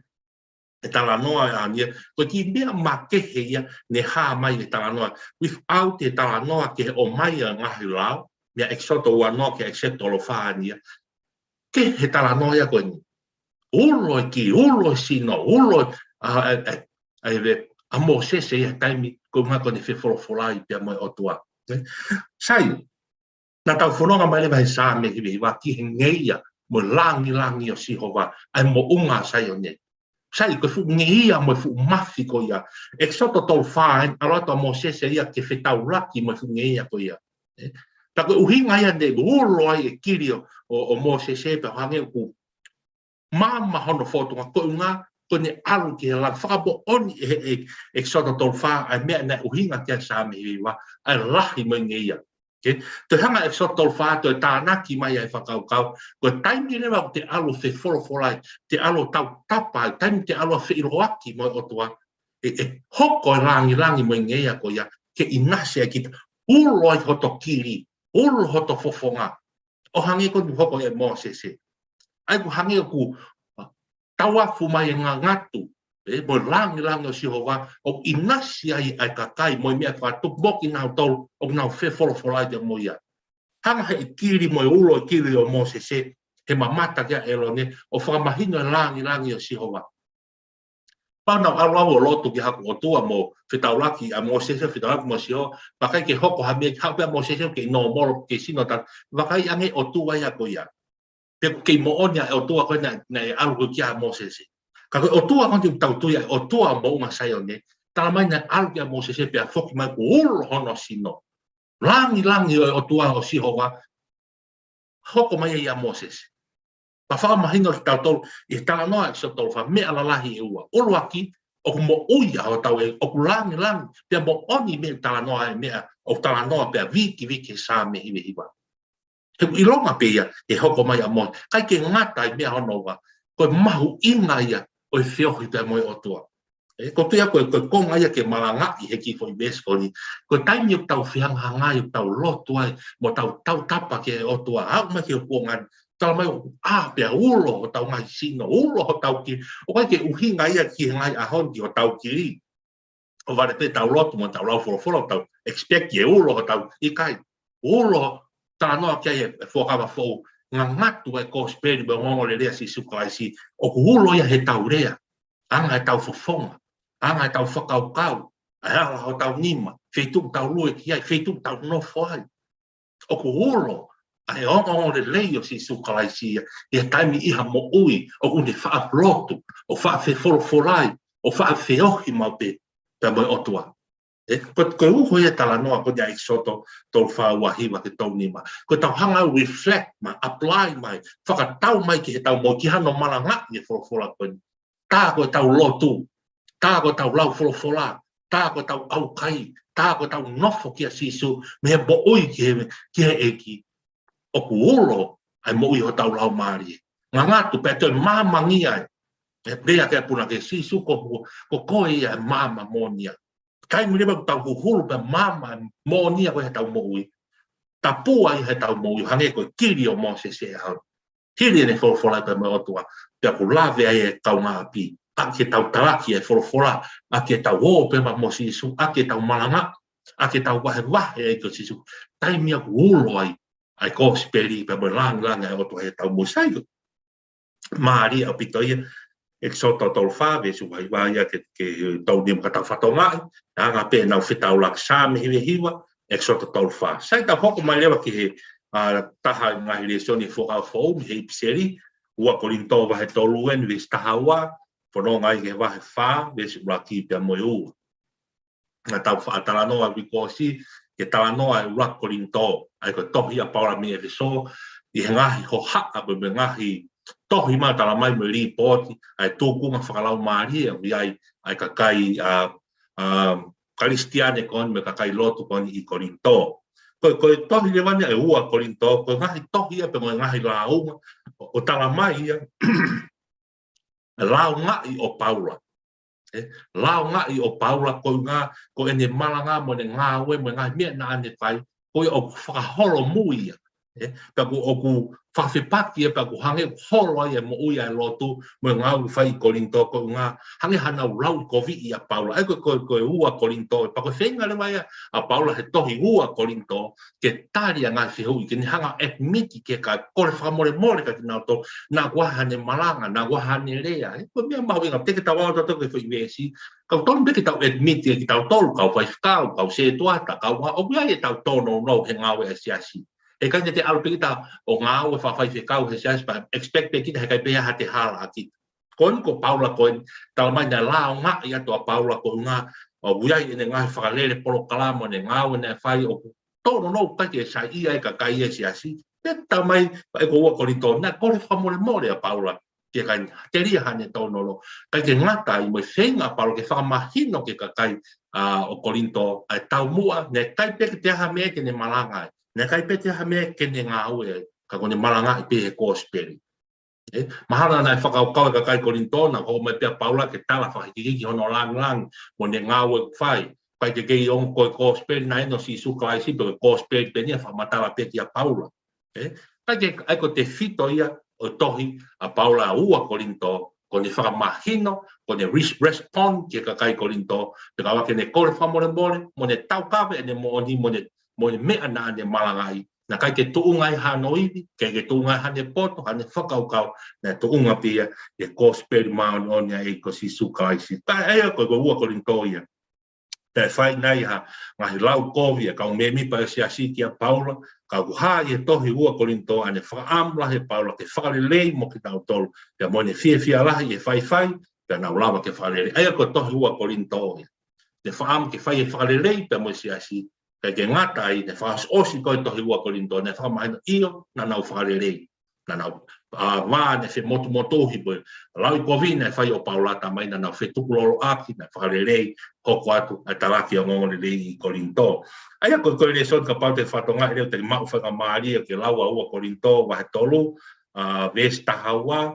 E talanoa ʻa eni ia, ko e kiʻi meʻa makehe ia ne hā mai e talanoa. Without e talanoa ki he ʻomai ʻa e ngaahi lao, mei he ʻEkisoto ua noa ki he ʻEkisoto tolu fā eni ia. Kehe e talanoa ia ko eni. Ulo e kili, ulo e sino, ulo, ā, ā, ā, ā, ʻa e ve-, ʻa Mōsese ia he taimi ko e ʻuhinga ko ʻene fefolofolai pea mo e ʻOtua. Ē? Sai, naʻa tau fononga mai leva he Saame hiva hiva ki he ngeia mo e langilangi ʻo Sihova, ʻa e moʻunga Saione. Sai, ko e fuʻu ngeia mo e fuʻu mafi ko ia. ʻEkisoto tolu fā, ē, ʻalu atu ʻa Mōsese ia ke fetaulaki mo e fuʻu ngeia ko ia. Ē? Pea ko e ʻuhinga ia ne ulo ai e kili ʻo, ʻo, ʻo Mōsese pea hangē ʻoku maama hono fōtunga ko e ʻuhinga, ko ʻene ʻalu ki he langi, fakamoʻoni ʻe, ʻe, ʻEkisoto tolu fā, ʻa e meʻa naʻe ʻuhinga ki ai e Saame hiva hiva, ʻa e lahi mo e ngeia. Ke, toe hanga ʻe ʻEkisoto tolu fā, toe tānaki mai ʻa e fakakaukau, ko e taimi leva ʻoku te ʻalu fefolofolai, te ʻalu tautapa, taimi te ʻalu feʻiloaki mo e ʻOtua, ʻe, ʻe hoko e langilangi mo e ngeia ko ia, ke ʻinasi ai kita, ulo ai hoto kili, ulo hoto fofonga. ʻO hangē ko eni hoko ʻe Mōsese. ʻAi ʻoku hangē ʻoku tauafu mai e ngangatu, ē, mo e langilangi ʻo Sihova, ʻo ʻinasi ai ʻa e kakai, mo e meʻa fakatupu mo kinautolu, ʻoku nau fefolofolai pea mo ia. Hanga he kili mo e ulo e kili ʻo Mōsese, he mamata kia ʻĒlone, ʻo fakamahino e langilangi ʻo Sihova. Pea nau ʻalu ʻo lotu ki haku ʻOtua mo fetaulaki ʻa Mōsese, fetaulaki mo Sihova, pea ʻikai ke hoko ha meʻa, haʻu pē ʻa Mōsese ʻoku kei nōmolo, kei sino tala, vakai ange ʻOtua ia ko ia. Pe ʻoku kei moʻoni ʻa e ʻOtua ko ē naʻe, naʻe ʻalu ko ē kia Mōsese. Ka ko e ʻOtua ko eni ʻoku tau tui ai, ʻOtua moʻunga Saione, talamai naʻe ʻalu kia Mōsese pea foki mai kuo ulo hono sino. Langilangi ʻo e ʻOtua ʻo Sihova, hoko mai ia ʻia Mōsese. Pea fakamahino kitautolu, ʻi he talanoa ʻEkisoto tolu fā, meʻa lalahi ʻe ua. ʻUluaki, ʻoku moʻui ʻa hotau ʻEiki, ʻoku langilangi, pea moʻoni mei he talanoa ʻa e meʻa, ʻoku talanoa pea vikiviki he Saame hiva hiva. He ʻoku ʻilonga pē ia, ʻe hoko mai ʻa Mō-, ʻikai ke ngata ai meʻa hono ua, ko e mahuʻinga ia ʻo e feohi pea mo e ʻOtua. Ē, ko e tui ia ko e, ko e konga ia ke malangaʻi he kiʻi foʻi veesi ko eni. Ko e taimi ʻoku tau fehangahangai, ʻoku tau lotu ai, mo tau tautapa ki he ʻOtua, aʻu mai ki he kuonga ni, Talamai ʻoku ʻā pea ulo hotau ngaahi sino, ulo hotau kili. ʻOku ʻikai ke ʻuhinga ia ki he ngaahi ʻaho ni ki hotau kili. ʻO vale pē ʻetau lotu mo ʻetau lau folofola, ʻoku tau expect ke ulo hotau, ʻikai. Ulo, talanoa ki ai e, e Fuakava Foʻou, ngangatu e kosipeli mo e ongoongolelei ʻa Sīsū Kalaisi, ʻoku ulo ia heʻetau lea, anga ʻetau fofonga, anga ʻetau fakakaukau, ʻa e ala hotau nima, feituʻu ʻoku tau lue ki ai, feituʻu ʻoku tau nofo ai. ʻOku ulo ʻa e ongoongolelei ʻo Sīsū Kalaisi ia, ʻi he taimi ʻi ha moʻui ʻoku ne faʻa lotu, ʻo faʻa fefolofolai, ʻo faʻa feohi maʻu pē pea mo e ʻOtua. ʻE, ko, ko e uho ia e talanoa ko eni ʻa ʻEkisoto tolu fā, ua hiva ki he tolu nima. Ko ʻetau hanga ʻo reflect mai, apply mai, fakatau mai ki heʻetau moʻui, ki hano malangaʻi e folofola ko eni. Tā ko ʻetau lotu, tā ko ʻetau lau folofola, tā ko ʻetau ʻaukai, tā ko ʻetau nofo kia Sīsū, mei he moʻui ki he, ki he ʻEiki. ʻOku ulo ʻa e moʻui hotau laumālie. Ngangatu pea toe māmangia ai. ʻE pehē ʻe he punake, Sīsū ko, ko, ko koe ia e maama moʻonia. Taimi leva ʻoku tau huhulu pea maama moʻonia ko ē heʻetau moʻui, tapua ai heʻetau moʻui, hangē ko e kili ʻo Mōsese he ʻaho ni. Hili ʻene folofola pea mo e ʻOtua, pea ʻoku lave ai e kaungāʻapi. ʻAki ʻetau talaki e folofola, ʻaki ʻetau ō pē maʻa Sīsū, ʻaki ʻetau malanga, ʻaki ʻetau vahevahe ai kia Sīsū. Taimi ia ʻoku ulo ai ʻa e kosipeli pea mo e langilangi ʻa e ʻOtua heʻetau moʻui. Sai, mālie ʻaupito ia. ʻEkisoto tolu fā, veesi ua hiva ia ki he, ki he tolu nima ka tau fakatokangaʻi. Anga pē ʻenau fetaulaki, Saame hiva hiva, ʻEkisoto tolu fā. Sai, tau hoko mai leva ki he, ʻa, taha e ngaahi lēsoni Fuakava Foʻou mei he ʻIpiseli, ua Kolinitō vahe tolu eni, veesi taha ua, fononga ai ki he vahe fā, veesi ʻuluaki pea mo e ua. Naʻa tau faʻa talanoa ʻi he uike kuo ʻosi, ki he talanoa ʻa e ua Kolinitō, ʻa ia ko e tohi ʻa Paula mei ʻEfesō, ʻi he ngaahi hohaʻa pea mo e ngaahi tohi ʻoku talamai mo e lipooti ʻa e tūkunga fakalaumālie ʻoku ʻi ai ʻa e kakai, ʻa, ʻa, Kalisitiane ko eni mo e kakai lotu ko eni ʻi Kolinitō. Ko e, ko e tohi leva eni ʻa e ua Kolinitō, ko e ngaahi tohi ia pea mo e ngaahi lāunga ʻoku, ʻoku talamai ia ʻa e lāungaʻi ʻo Paula. ʻE, lāungaʻi ʻo Paula koeʻuhi ko ʻene malanga mo ʻene ngāue mo e ngaahi meʻa naʻa ne fai, ko ia ʻoku fakaholomui ia. ʻE, pea ʻoku, ʻoku fakafepaki ia, pea ʻoku hangē ʻoku holo ai e moʻui ʻa e lotu mo e ngāue ʻoku fai ʻi Kolinitō koeʻuhi, hangē haʻanau lauʻikoviʻi ʻa Paula. ʻA ia ko e, ko e, ko e ua Kolinitō, pea ko e feinga leva ia ʻa Paula he tohi ua Kolinitō, ke tali ʻa e ngaahi fehuʻi, ke ne hanga ʻo admit ki he kakai, kole fakamolemole kia kinautolu, naʻa kuo ʻi ai haʻane malanga, naʻa kuo ʻi ai haʻane lea, ʻe, ko e meʻa mahuʻinga, teʻeki ke tau ʻalu tautolu ki he foʻi veesi, kau tonu pē ke tau admit ʻe kitautolu, kau faifekau, kau sētuata, kau ʻa, ʻoku ʻi ai ʻetau tōnounou he ngāue ʻa e siasi. ʻE ʻikai ke te ʻalu pē kita ʻo ngāue fakafaifekau he siasi, pea expect pē kita he ʻikai pē ʻi ai haʻate hala ʻa kita. Ko eni ko Paula ko eni, talamai naʻe lāungaʻi atu ʻa Paula koeʻuhi, ʻoku ʻi ai ʻene ngaahi fakalele polokalama, ʻene ngāue naʻe fai ʻoku tōnounou ʻikai ke saiʻia ai e kakai ʻa e siasi. Pea talamai, ʻa e ko ua Kolinitō, naʻe kole fakamolemole ʻa Paula ki he kakai, telia haʻane tōnounou. ʻIkai ke ngata ai mo e feinga ʻa Paula ke fakamahino ki he kakai, ʻa, ʻo Kolinitō, ʻa e taumuʻa, naʻe ʻikai pē ke ʻi ai ha meʻa ke ne malanga ai. Naʻe ʻikai pē ke ʻi ai ha meʻa ke ne ngāue ai. Ka ko ʻene malangaʻi pē he kosipeli. ʻE, mahalo naʻe fakakaukau e kakai Kolinitō, naʻe hoko mai pē ʻa Paula ke tala fakahikihiki hono langilangi mo ʻene ngāue ʻoku fai. ʻIkai ke kei ongo ko e kosipeli naʻe ʻi ai ʻa Sīsū Kalaisi, pe ko e kosipeli pē eni ʻa e fakamatala pē kia Paula. ʻE, ʻikai ke, ʻa ia ko e tefito ia ʻo e tohi ʻa Paula ua Kolinitō, ko ʻene fakamahino, ko ʻene res-, respond ki he kakai Kolinitō, pea ka ʻoua ke ne kole fakamolemole, mo ʻene taukaveʻi ʻene moʻoni, mo ʻene, mo ʻene meʻa naʻa ne malangaʻi, naʻe ʻikai ke tuʻunga ai hano ivi, ʻikai ke tuʻunga ai haʻane poto, haʻane fakakaukau, naʻe tuʻunga pē ia ʻi he kosipeli māʻoniʻoni ʻa e ʻEiki ko Sīsū Kalaisi. Pea ʻa ia ko e, ko e ua Kolinitō ia. Pea fai nai ha ngaahi lau kovi ʻa e kau mēmipa ʻo e siasi kia Paula, ka ʻoku hā ʻi he tohi ua Kolinitō ʻa ʻene fakaʻamu lahi ʻe Paula ke fakalelei mo kinautolu, pea mo ʻene fiefia lahi ʻi he faifai, pea nau lava ke fakalelei. ʻA ia ko e tohi ua Kolinitō ia. Ne fakaʻamu ke fai e fakalelei pea mo e siasi, ʻikai ke ngata ai, ne fakaʻosiʻosi ko e tohi ua Kolinitō, ne fakamahino ʻio, naʻa nau fakalelei. Naʻa nau, ʻa, vā naʻe femotumotuhi pē, lauʻikovi naʻe fai ʻo Paula, talamai naʻa nau fetukuloloʻaki, naʻe fakalelei, hoko atu ʻa e talaki ʻo e ongoongolelei ʻi Kolinitō. ʻA ia ko e, ko e lēsoni kapau te fakatokangaʻi leva te maʻu faingamālie ke lau ʻa ua Kolinitō, vahe tolu, ʻa, veesi taha ua,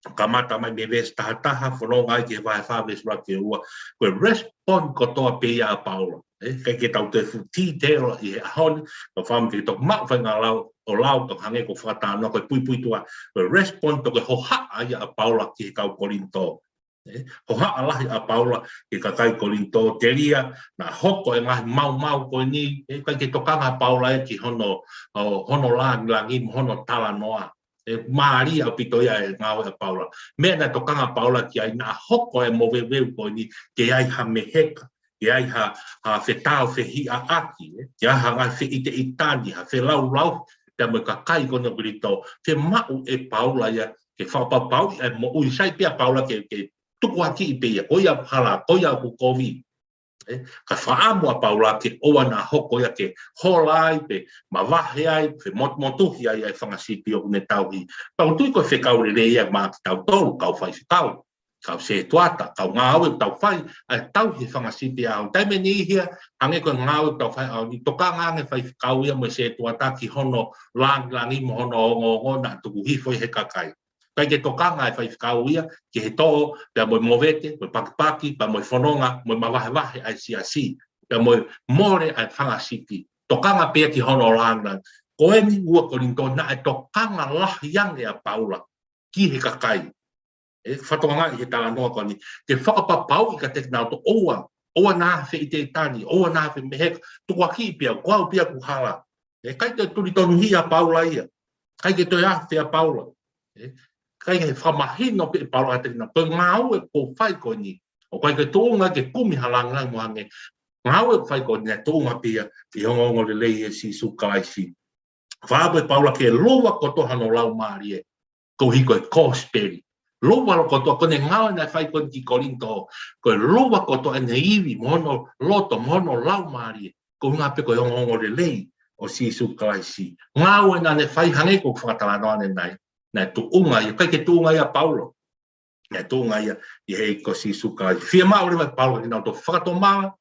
kamata mai mei he veesi taha taha, fononga ai ki he vahe fā veesi ʻuluaki ki he ua, ko e respond kotoa pē ia ʻa Paula. ʻE, ʻikai ke tau toe fuʻu detail ʻi he ʻaho ni, ka fam ke tau maʻu faʻahinga lau, ʻo lau, tau hangē ko e fakatalanoa ko e puipuituʻa, ko e respond tokua hohaʻa ia ʻa Paula ki he kau Kolinitō. ʻE, hohaʻa lahi ʻa Paula ki he kakai Kolinitō, telia naʻa hoko e ngaahi maumau ko eni, ʻe, ʻikai ke tokanga ʻa Paula ia ki hono, ʻo, hono langilangi mo hono talanoa. ʻE, mālie ʻaupito ia e ngāue ʻa Paula. Meʻa naʻe tokanga ʻa Paula ki ai, naʻa hoko e moveuveu ko eni, ke ʻi ai ha meheka, ke ʻi ai ha, ha fetāufehiʻaʻaki, ʻe, ke ʻi ai ha ngaahi feʻiteʻitani, ha felaulauhi pea mo e kakai ko eni ʻo Kolinitō. Fiemaʻu ʻe Paula ia ke fakapapauʻi ʻa e moʻui, sai pē ʻa Paula ke, ke tukuakiʻi pē ia, ko ia hala, ko ia ʻoku kovi. ʻE, ka fakaʻamu ʻa Paula ke ʻoua naʻa hoko ia ke hola ai pe mavahe ai, pe mot-, motuhi ai ʻa e fanga sipi ʻoku ne tauhi. Pea ʻoku ou tui ko e fekau lelei ia maʻa kitautolu, kau faifekau, kau sētuata, kau ngāue ʻoku tau fai, ʻa e tauhi e fanga sipi ʻaho ni. Taimi ʻe niʻihi ia, hangē ko e ngāue ʻoku tau fai ʻaho ni, tokanga ange faifekau ia mo e sētuata ki hono langilangi mo hono ongoongo naʻa tuku hifo ʻi he kakai. ʻIkai ke tokanga e faifekau ia ki he toʻo, pea mo e movete, mo e pakipaki, pea mo e fononga, mo e mavahevahe ʻa e siasi, pea mo e mole ʻa e fanga sipi. Tokanga pē ia ki hono langilangi. Ko eni ua Kolinitō naʻe tokanga lahi ange ʻa Paula ki he kakai. ʻE, fakatokangaʻi he talanoa ko eni, ke fakapapauʻi kiate kinautolu ʻoua, ʻoua naʻa feʻiteʻitani, ʻoua naʻa femeheka, tukuakiʻi pē au, ko au pē ia ʻoku hala. ʻE, ʻikai ke tuli tonuhia ʻa Paula ia. ʻIkai ke toe afe ʻa Paula. ʻE, ʻikai ke fakamahino pē ʻe Paula kiate kinautolu, ko e ngāue ʻoku ou fai ko eni, ʻoku ʻikai ke tuʻunga ke kumi ha langilangi mo hangē. Ngāue ʻoku ou fai ko eni, tuʻunga pē ia ʻi he ongoongolelei ʻo Sīsū Kalaisi. Fakaʻamu ʻe Paula ke luva kotoa hono laumālie, koeʻuhi ko e kosipeli. Luva kotoa, ko ʻene ngāue naʻe fai ko eni ki Kolinitō, ko e luva kotoa ʻene ivi, mo hono loto, mo hono laumālie, koeʻuhi pē ko e ongoongolelei ʻo Sīsū Kalaisi. Ngāue naʻa ne fai hangē ko e fakatalanoa ʻanenai, naʻe tuʻunga ia, ʻikai ke tuʻunga ia ʻa Paula. Naʻe tuʻunga ia ʻi he ʻEiki ko Sīsū Kalaisi. Fiemaʻu leva ʻe Paula ke nau toe fakatomala,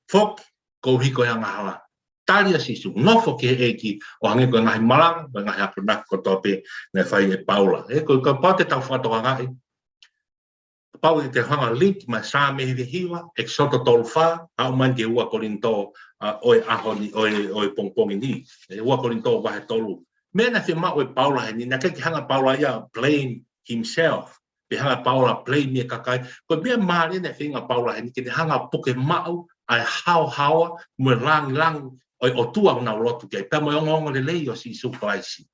foki, koeʻuhi ko e angahala. Tali ʻa Sīsū, nofo ki he ʻEiki, ʻo hangē ko e ngaahi malanga, ko e ngaahi akonaki kotoa pē naʻe fai ʻe Paula. ʻE, ko e kapau te tau fakatokangaʻi, kapau te te hanga link mai Saame hiva hiva, ʻEkisoto tolu fā, aʻu mai ki he ua Kolinitō, ʻa, ʻo e ʻaho ni, ʻo e, ʻo e pongipongi ni. ʻE, ua Kolinitō vahe tolu. Meʻa naʻe fiemaʻu ʻe Paula heni, naʻe ʻikai ke hanga ʻe Paula ia blame himself. Pe hanga ʻe Paula blame e kakai. Ko e meʻa mālie naʻe feinga ʻa Paula heni, ke ne hanga puke maʻu ʻa e haohaoa mo e langilangi ʻo e ʻOtua ʻoku nau lotu ki ai, pea mo e ongoongolelei ʻo Sīsū Kalaisi.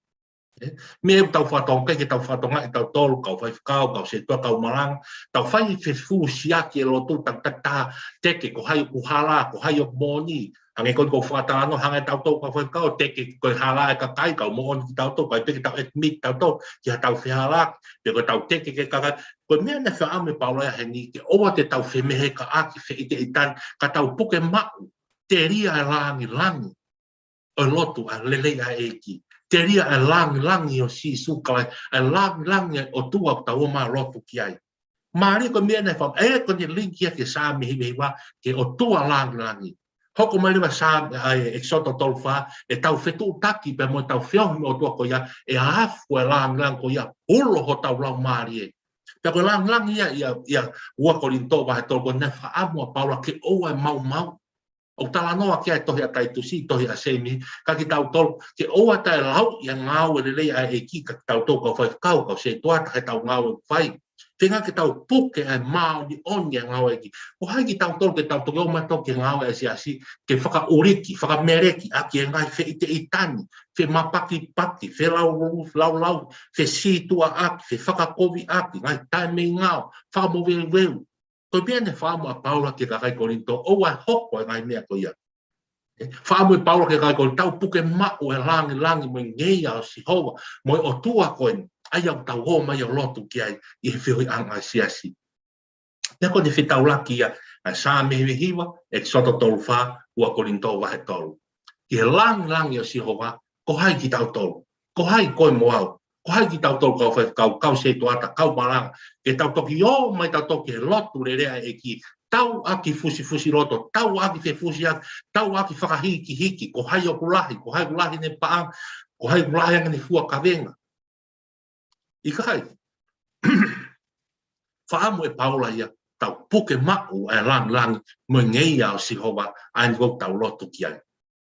ʻE, meʻa ʻoku tau fakatokangaʻi, ke tau fakatokangaʻi tautolu, kau faifekau, kau sētuata, kau malanga, tau fai fefusiaki e lotu, tau takitaha teke, ko hai ʻoku hala, ko hai ʻoku moʻoni, hangē ko eni ko e fakatalanoa, hangē tautolu kau faifekau, teke ko e hala e kakai, kau moʻoni kitautolu, ʻikai pē ke tau admit tautolu ki haʻatau fehālaaki, pe ko ʻetau teke ki he kakai. Ko e meʻa naʻe fakaʻamu ʻe Paula ia heni, ke ʻoua te tau femehekaʻaki, feʻiteʻitani, ka tau puke maʻu, telia e langilangi ʻo e lotu, ʻa e lelei ʻa e ʻEiki. Telia e langilangi ʻo Sīsū Kalaisi, e langilangi ʻo e ʻOtua ʻoku tau ō mai ʻo lotu ki ai. Mālie ko e meʻa naʻe fakaʻamu, ʻe, ko ʻene link ia ki he Saame hiva hiva, ki he ʻOtua langilangi. Hoko mai leva Saame, ʻa e ʻEkisoto tolu fā, ʻetau fetuʻutaki pea mo ʻetau feohi mo e ʻOtua ko ia, ʻe afu e langilangi ko ia, ulo hotau laumālie. Pea ko e langilangi ia, ia, ia ua Kolinitō vahe tolu ko ē naʻe fakaʻamu ʻa Paula ke ʻoua ʻe maumau. ʻOku talanoa ki ai e tohi ʻa Taitusi, tohi ʻa Seimi, ka kitautolu, ke ʻoua te tau lau ia ngāue lelei ʻa e ʻEiki, ka kitautolu kau faifekau, kau sētuata, heʻetau ngāue ʻoku fai. Feinga ke tau puke ʻa e māʻoniʻoni ʻa e ngāue ʻa e ʻEiki. Ko hai kitautolu ke tau toki ō mai tautolu ki he ngāue ʻa e siasi, ke fakaʻuliki, fakameleki ʻaki e ngaahi feʻiteʻitani, femapakipaki, felaulau, laulau, fesītuʻaʻaki, fefakakoviʻaki, ngaahi taʻemeinao, fakamoveuveu. Ko e meʻa naʻe fakaʻamu ʻa Paula ki he kakai Kolinitō, ʻoua ʻe hoko e ngaahi meʻa ko ia. ʻE, fakaʻamu ʻe Paula ki he kakai Kolinitō, tau puke maʻu e langilangi mo e ngeia ʻo Sihova, mo e ʻOtua ko eni, ʻa ia ʻoku tau ō mai ʻo lotu ki ai, ʻi he feohiʻanga ʻa e siasi. Pea ko ʻene fetaulaki ia, ʻa e Saame hiva hiva, ʻEkisoto tolu fā, ua Kolinitō vahe tolu. Ki he langilangi ʻo Sihova, ko hai kitautolu, ko hai koe mo au, ko hai kitautolu kau faifekau, kau sētuata, kau malanga, ke tau toki ō mai tautolu ki he lotu lelei ʻa e ʻEiki, tau ʻaki fusifusi loto, tau ʻaki fefusiaki, tau ʻaki fakahikihiki, ko hai ʻoku lahi, ko hai ʻoku lahi ʻene paʻanga, ko hai ʻoku lahi ange ʻene fua kavenga. ʻIkai. Fakaʻamu ʻe Paula ia, tau puke maʻu ʻa e langilangi mo e ngeia ʻo Sihova, ʻa eni ʻoku tau lotu ki ai.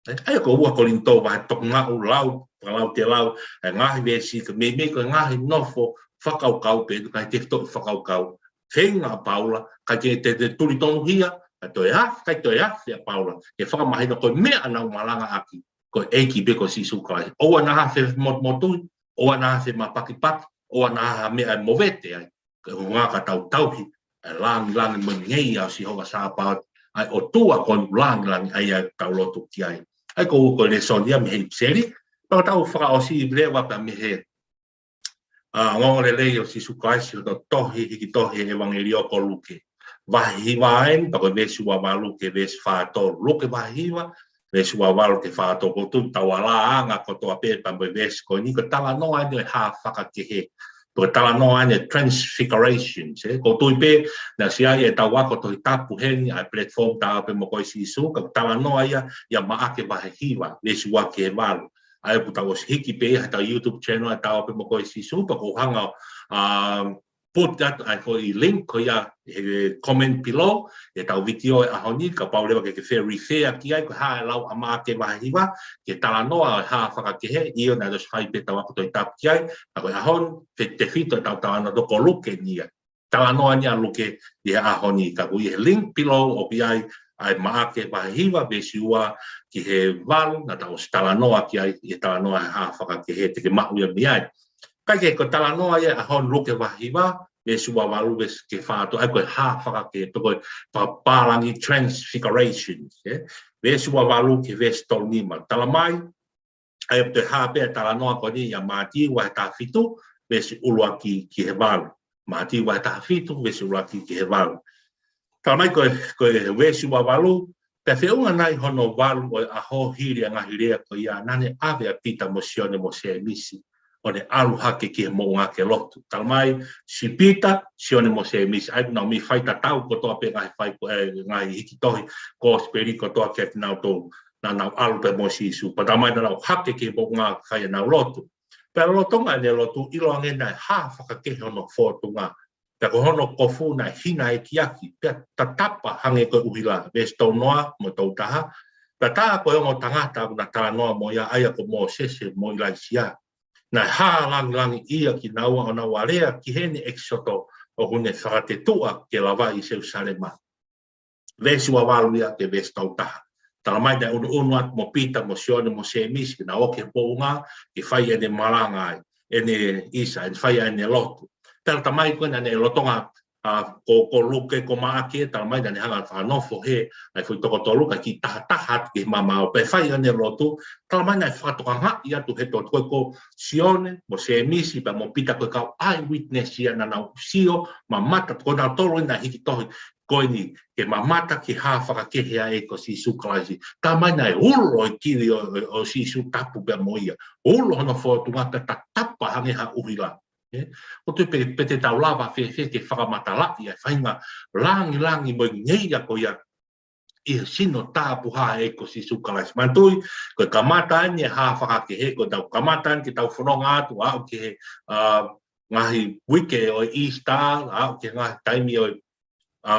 ʻE, ʻa ia ko ua Kolinitō vahe toko nima, lau, fakalau te lau, ʻa e ngaahi veesi, ka meimei ko e ngaahi nofo fakakaukau pē, ngaahi tefitoʻi fakakaukau. Feinga ʻa Paula, ka ke te, te tuli tonuhia, ka toe afe, ka toe afe ʻa Paula, ke fakamahino ko e meʻa naʻa nau malangaʻaki, ko e ʻEiki pē ko Sīsū Kalaisi. ʻOua naʻa ha femotumotuhi, ʻoua naʻa ha femapakipaki, ʻoua naʻa ha meʻa ʻe movete ai. Ko e ʻuhinga ka tau tauhi ʻa e langilangi mo e ngeia ʻo Sihova Sāpaoti, ʻa e ʻOtua ko e langilangi, ʻa ia ʻoku tau lotu ki ai. ʻA ia ko ua ko e lēsoni ia mei he ʻIpiseli, pea tau fakaʻosi leva pea mei he, ʻa, ongoongolelei ʻo Sīsū Kalaisi ʻi hono tohi, hiki tohi ʻEvangeliō ko Luke. Vahe hiva eni, pea ko e veesi ua valu ki he veesi fā tolu. Luke vahe hiva, veesi ua valu ki he fā tolu. ʻOku ou tui ʻoku tau ala anga kotoa pē pea mo e veesi ko eni, ko e talanoa eni ʻo e hā fakakehe. Ko e talanoa eni ʻo e Transfiguration, ē? ʻOku ou tui pē naʻe ʻosi ʻi ai ʻetau ako Tohi Tapu heni, ʻa e platform Ta ō pē mo koe Sīsū, ka ko e talanoa ia ʻia Maʻake vahe hiva, veesi ua ki he valu. ʻA ia ʻoku tau ʻosi hiki pē ia heʻetau YouTube channel ʻa e Ta ō pē mo koe Sīsū, pea ʻoku ou hanga ʻo, um, put that, ʻa e foʻi link ko ia he comment below, ʻetau vitiō ʻo e ʻaho ni, kapau leva ke ke fie refer ki ai, ko e hā e lau ʻa Maʻake vahe hiva, ki he talanoa ʻo e hā fakakehe, ʻio naʻe ʻosi fai pē ʻetau ako Tohi Tapu ki ai, ka ko e ʻaho ni, fe-, tefito ʻetau talanoa, ko Luke eni ia. Talanoa eni ʻa Luke ʻi he ʻaho ni, ka ko e link below ʻoku ʻi ai ʻa e Maʻake vahe hiva veesi ua ki he valu, naʻa tau ʻosi talanoa ki ai, ʻi he talanoa ʻo e hā fakakehe te ke maʻu ia mei ai. Kae kehe ko e talanoa ia ʻa e ʻaho ni Luke vahe hiva, veesi ua valu, veesi ki he fā tolu, ʻa ia ko e hā fakakehe, pe ko e fakapālangi Transfiguration, ē? Veesi ua valu ki he veesi tolu nima. Talamai, ʻa ia ʻoku toe hā pē ʻa e talanoa ko eni ʻia Mātiu vahe taha fitu, veesi ʻuluaki ki he valu. Mātiu vahe taha fitu, veesi ʻuluaki ki he valu. Talamai ko e, ko e veesi ua valu, pea feʻunga nai hono valu ʻo e ʻaho hili ʻa e ngaahi lea ko ia, naʻa ne ʻave ʻa Pita mo Sione mo Sēmisi, ʻo ne ʻalu hake ki he moʻunga ke lotu. Talamai, si Pita, Sione mo Sēmisi, ʻa ia ʻoku nau mei fai tatau kotoa pē ngaahi fai ko e, ngaahi hiki tohi, kosipeli kotoa kia kinautolu, naʻa nau ʻalu pē mo Sīsū. Pea talamai naʻa nau hake ki he moʻunga fai ʻenau lotu. Pea lolotonga ʻene lotu, ʻiloange naʻe hā fakakehe hono fōtunga. Pea ko hono kofu naʻe hinaekiaki, pea tatapa hangē ko e ʻuhila, veesi tolu noa mo e tolu taha. Pea tā ko e ongo tangata ʻoku na talanoa mo ia, ʻa ia ko Mōsese mo ʻIlaisiā. Naʻe hā langilangi ia kia kinaua ʻo nau alea ki heʻene ʻEkisoto ʻoku ne fakatetuʻa ke lavaʻi ʻi Selūsalema. Veesi ua valu ia ki he veesi tolu taha. Talamai naʻe ʻunuʻunu atu mo Pita, mo Sione, mo Sēmisi, ke nau ō ki he moʻunga, ke fai ʻene malanga ai, ʻene ʻisa, ʻene fai ʻene lotu. Talamai ko ē naʻa ne lolotonga, ʻa, ko, ko Luke, ko Maʻake, talamai naʻa ne hanga fakanofo hē, ʻa e foʻi toko tolu, kae kiʻi tahataha atu ki he mamaʻo, pea fai ʻene lotu, talamai naʻe fakatokangaʻi atu he toko tolu ko Sione, mo Sēmisi, pea mo Pita ko e kau eyewitness ia naʻa nau sio, mamata, ko kinautolu naʻe hiki tohi, ko eni, ke mamata ki he hā fakakehe ʻa e ʻEiki ko Sīsū Kalaisi. Talamai naʻe ulo e kivi ʻo, ʻo, ʻo Sīsū, tapu pea mo ia. Ulo hono fōtunga pea tatapa hangē ha ʻuhila. Ē? ʻOku ou tui pē, pē te tau lava fēfē ke fakamatalaʻi ʻa e faʻahinga langilangi mo e ngeia ko ia ʻi he sino tapuhā ʻa e ʻEiki ko Sīsū Kalaisi. Manatuʻi, ko e kamata eni e hā fakakehe, ko ʻetau kamata eni ke tau fononga atu, aʻu ki he, ʻa, ngaahi uike ʻo e Easter, aʻu ki he ngaahi taimi ʻo e, ʻa,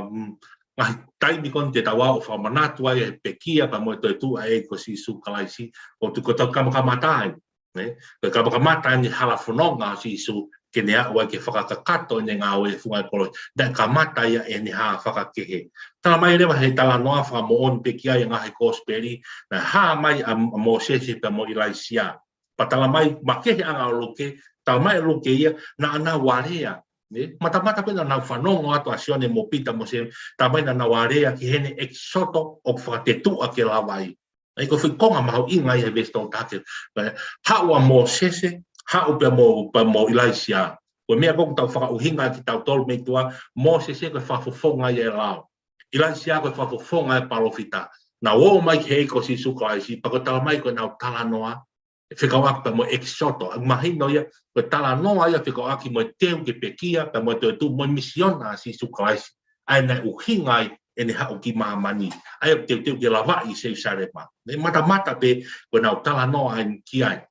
mm, ngaahi taimi ko eni te tau aʻu ʻo fakamanatu ai e pekia pea mo e toetuʻu ʻa e ʻEiki ko Sīsū Kalaisi, ʻoku tau, ko ʻetau kamakamata eni, nē? Ko e kamakamata eni e hala fononga ʻo Sīsū, ke ne aʻu ai ke fakakakato ʻene ngāue he funga ʻo e kolosi. Naʻe kamata ia ʻi heʻene hā fakakehe. Talamai leva he talanoa fakamoʻoni pē ki ai ʻa e ngaahi kosipeli, naʻe hā mai ʻa, ʻa Mōsese pea mo ʻIlaisiā. Pea talamai, makehe ʻa e anga ʻo Luke, talamai ʻe Luke ia, naʻa nau alea. Nē? Matamata pē naʻa nau fanongo atu ʻa Sione mo Pita mo Sēmisi, talamai naʻa nau alea ki heʻene ʻEkisoto ʻoku fakatetuʻa ke lavaʻi. ʻA ia ko e foʻi konga mahuʻinga ia he veesi tolu taha ke, ē, haʻu ʻa Mōsese, haʻu pea mo, pea mo ʻIlaisiā. Ko e meʻa ko ē ʻoku tau fakaʻuhinga kitautolu mei tuʻa, Mōsese ko e fakafofonga ia ʻo e lao. ʻIlaisiā ko e fakafofonga ia ʻo e palōfita. Naʻa nau ō mai ki he ʻEiki ko Sīsū Kalaisi, pea ko e talamai ko ʻenau talanoa, fekauʻaki pea mo e ʻEkisoto. ʻOku mahino ia, ko e talanoa ia fekauʻaki mo e teu ki he pekia, pea mo e toetuʻu mo e misiona ʻa Sīsū Kalaisi. ʻA ia naʻe ʻuhinga ai ʻene haʻu ki māmani. ʻA ia ʻoku teuteu ke lavaʻi ʻi Selūsalema. Nē, matamata pē ko ʻenau talanoa eni ki ai.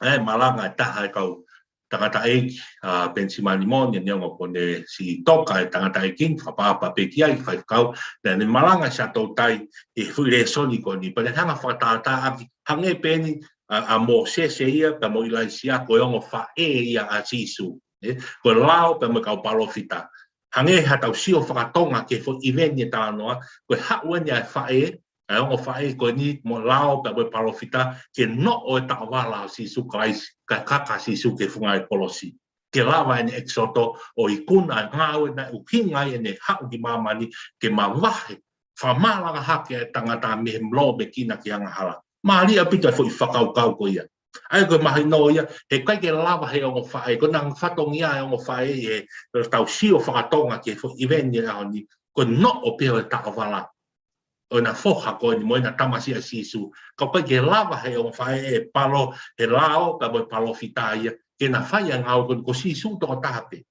ʻA ia malanga ʻe taha e kau tangataʻeiki, ʻa Penisimani Moni, neongo ko ʻene siʻi toka e tangataʻeiki ni, fakaʻapaʻapa pē ki ai, faifekau, naʻa ne malanga ʻi Sātoutai, ʻi he foʻi lēsoni ko eni, pea ne hanga fakatātāʻaki, hangē pē eni, ʻa, ʻa Mōsese ia, pea mo ʻIlaisiā, ko e ongo faʻē ia ʻa Sīsū. ʻE, ko e lao, pea mo e kau palōfita. Hangē haʻatau sio fakatonga ki he foʻi ʻiveni e talanoa, ko e haʻu eni ʻa e faʻē, ʻa e ongo faʻē ko eni mo e lao pea mo e palōfita, ke noʻo e taʻovala ʻo Sīsū Kalaisi, kae kaka Sīsū ki he funga e kolosi. Ke lava ʻene ʻEkisoto ʻo ikuna e ngāue naʻe ʻuhinga ai ʻene haʻu ki māmani, ke mavahe, fakamalanga hake e tangata mei he lōmekina ki he angahala. Mālie ʻaupito e foʻi fakakaukau ko ia. ʻA ia ko e mahino ia, he ʻikai ke lava he ongo faʻē, ko ʻena fatongia e ongo faʻē ʻi heʻetau sio fakatonga ki he foʻi ʻiveni e ʻaho ni, ko e noʻo pē ʻo e taʻovala ʻo ʻena foha ko eni mo ʻena tamasiʻi ʻa Sīsū. Ka ʻoku ʻikai ke lava he ongo faʻē ʻe palo, he lao, pea mo e palōfita ia, ke na fai e ngāue ko eni, ko Sīsū tokotaha pē.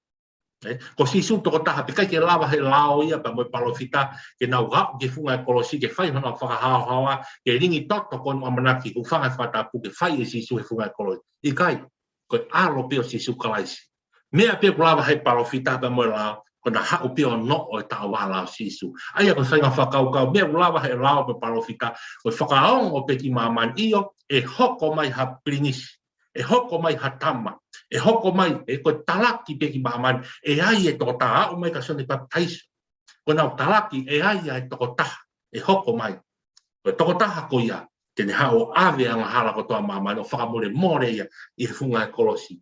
ʻE, ko Sīsū tokotaha pē, ʻikai ke lava he lao ia, pea mo e palōfita, ke nau haʻu ki he funga e kolosi, ke fai honau fakahaohaoa, ke lingi toto ko ʻenau ʻamanaki, hūfanga he fakatapu, ke fai ʻe Sīsū he funga e kolosi. ʻIkai, ko e ʻAlo pē ʻo Sīsū Kalaisi. Meʻa pē ʻoku lava he palōfita pea mo e lao, ko ʻena haʻu pē ʻo noʻo e taʻovala ʻo Sīsū. ʻA ia ko e faʻahinga fakakaukau, meʻa ʻoku lava he lao mo e palōfita, ko e fakaongo pē ki māmani, ʻio, ʻe hoko mai ha pilinisi, ʻe hoko mai ha tama, ʻe hoko mai, ʻe ko e talaki pē ki māmani, ʻe ʻi ai e tokotaha, aʻu mai kia Sione Papitaiso. Ko ʻenau talaki, ʻe ʻi ai e tokotaha, ʻe hoko mai. Ko e tokotaha ko ia, te ne haʻu ʻo ʻave angahala kotoa māmani, ʻo fakamolemole ia ʻi he funga e kolosi.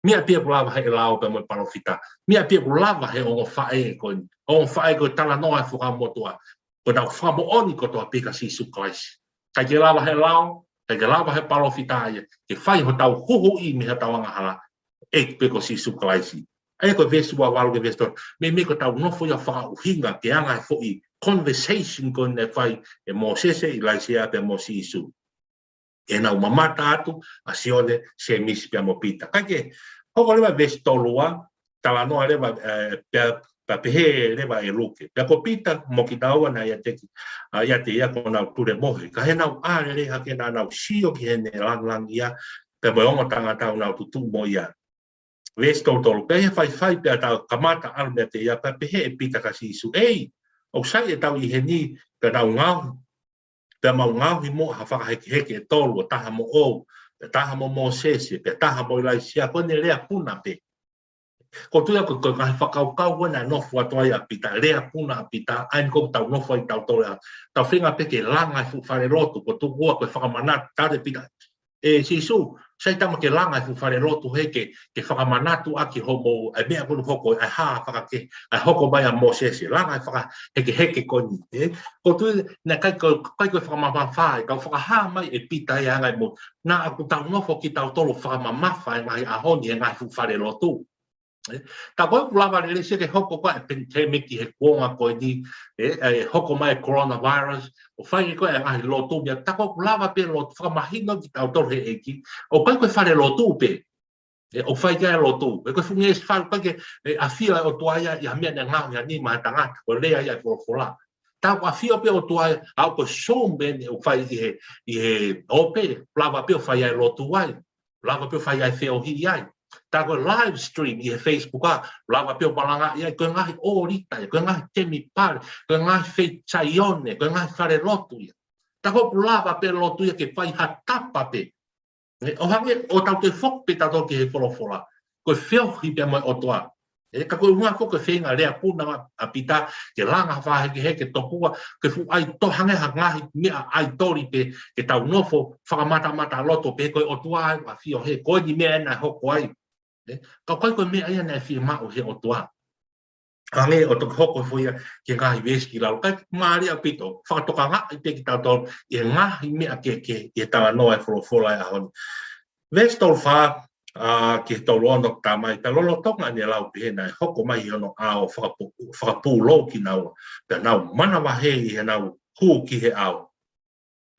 Meʻa pē ʻoku lava he lao pea mo e palōfita. Meʻa pē ʻoku lava he ongo faʻē ko eni. Ongo faʻē ko e talanoa e Fuakava Motuʻa. Ko ʻenau fakamoʻoni kotoa pē kia Sīsū Kalaisi. ʻIkai ke lava he lao, ʻikai ke lava he palōfita ia, ke fai hotau huhuʻi mei hotau angahala. ʻEiki pē ko Sīsū Kalaisi. ʻA ia ko e veesi ua valu ki he veesi tolu. Meimei ko ʻetau nofo ia ʻo fakaʻuhinga ki he anga e foʻi conversation ko eni naʻe fai ʻe Mōsese, ʻIlaisiā pea mo Sīsū. ʻEnau mamata atu ʻa Sione, Sēmisi pea mo Pita. Kae kehe, hoko leva veesi tolu ua, talanoa leva, ē, pea, pea pehē leva ʻe Luke. Pea ko Pita mo kinaua naʻe ʻiate ki-, ʻa, ʻiate ia kuo nau tulemohe. Ka heʻenau ʻā lelei hake naʻa nau sio ki heʻene langilangiʻia, pea mo e ongo tangata ʻoku nau tutuʻu mo ia. Veesi tolu tolu, pea ʻi he faifai pea tau kamata ʻalu meiate ia, pea pehē ʻe Pita kia Sīsū, ʻEiki, ʻoku sai ʻetau ʻi heni, pea mau ngaohi, pea mau ngaohi muʻa ha fakahekeheke ʻe tolu, ʻa taha moʻou, pea taha mo Mōsese, pea taha mo ʻIlaisiā, ko ʻene lea puna pē. ʻOku ou tui au ko e, ko e ngaahi fakakaukau ko ē naʻe nofo atu ai ʻa Pita, lea puna ʻa Pita, ʻa eni ʻoku tau nofo ai tautolu ʻa, tau feinga pē ke langa e fuʻu falelotu, ko e tuku ua ko e fakamanatu, tali ʻe Pita, ʻE Sīsū, sai tama ke langa e fuʻu falelotu hē ke, ke fakamanatu ʻaki hoʻomou, ʻa e meʻa kuo hoko, ʻa e hā fakakehe, ʻa e hoko mai ʻa Mōsese, langa e fakahekeheke ko eni, ē? ʻOku ou tui naʻe ʻikai ko, ʻikai ko e fakamamafa, ʻe kau fakahā mai ʻe Pita ʻi he anga ʻi muʻa. Naʻa ʻoku tau nofo kitautolu fakamamafa he ngaahi ʻaho ni he ngaahi fuʻu falelotu. Ē, tā ko ē ʻoku lava lelei sio ki he hoko ko ē e pandemic ʻi he kuonga ko eni, ē, ʻe hoko mai e coronavirus, ʻo fai ko ē e ngaahi lotu meʻa, tā ko ē ʻoku lava pē lotu fakamahino kitautolu he ʻEiki, ʻoku ʻikai ko e falelotu pē, ē, ʻoku fai ki ai e lotu, ʻe ko e fuʻu ngeʻesi fale, ʻikai ke, ē, ʻafio e ʻOtua ia ʻi ha meʻa naʻe ngaohi ʻe ha nima he tangata, ko e lea ia e folofola. Tā ko e ʻafio pē ʻOtua ia, ʻa ia ko e Zoom pē eni ʻoku fai ʻi he, ʻi he ʻope, lava pē ʻo fai ai e lotu ai. Lava pē ʻo fai ai e feohi ai. Tā ko e live stream ʻi he Facebook ʻa, lava pē ʻo malangaʻi ai, ko e ngaahi ʻōlita ia, ko e ngaahi temipale, ko e ngaahi feituʻu Saione, ko e ngaahi falelotu ia. Tā ko ē ʻoku lava pē lotu ia ke fai ha tapa pē. Ē, ʻo hangē, ʻo tau toe foki pē tautolu ki he folofola. Ko e feohi pē mo e ʻOtua. Ē, ka ko e ʻuhinga ko e feinga lea puna ʻa Pita, ke langa fakahekeheke tokua, ke fuʻu ʻai to hangē ha ngaahi meʻa ʻaitoli pē, ke tau nofo, fakamatamata loto pē, ko e ʻOtua ʻoku ʻafio hē, ko eni meʻa ena ʻe hoko ai. Ē, ka ʻoku ʻikai ko e meʻa ia naʻe fiemaʻu he ʻOtua. Hangē ʻoku toki hoko foʻi ia ki he ngaahi veesi ki lalo, kae mālie ʻaupito, fakatokangaʻi pē kitautolu, ʻi he ngaahi meʻa kehekehe, ʻi he talanoa e folofola e ʻaho ni. Veesi tolu fā, ʻa, ki he tolu ono ʻoku tā mai, pea lolotonga ʻene lau pehē naʻe hoko mai ʻi hono ʻao fakapu-, fakapūlou kinaua, pea nau manavahē ʻi heʻenau hū ki he ʻao.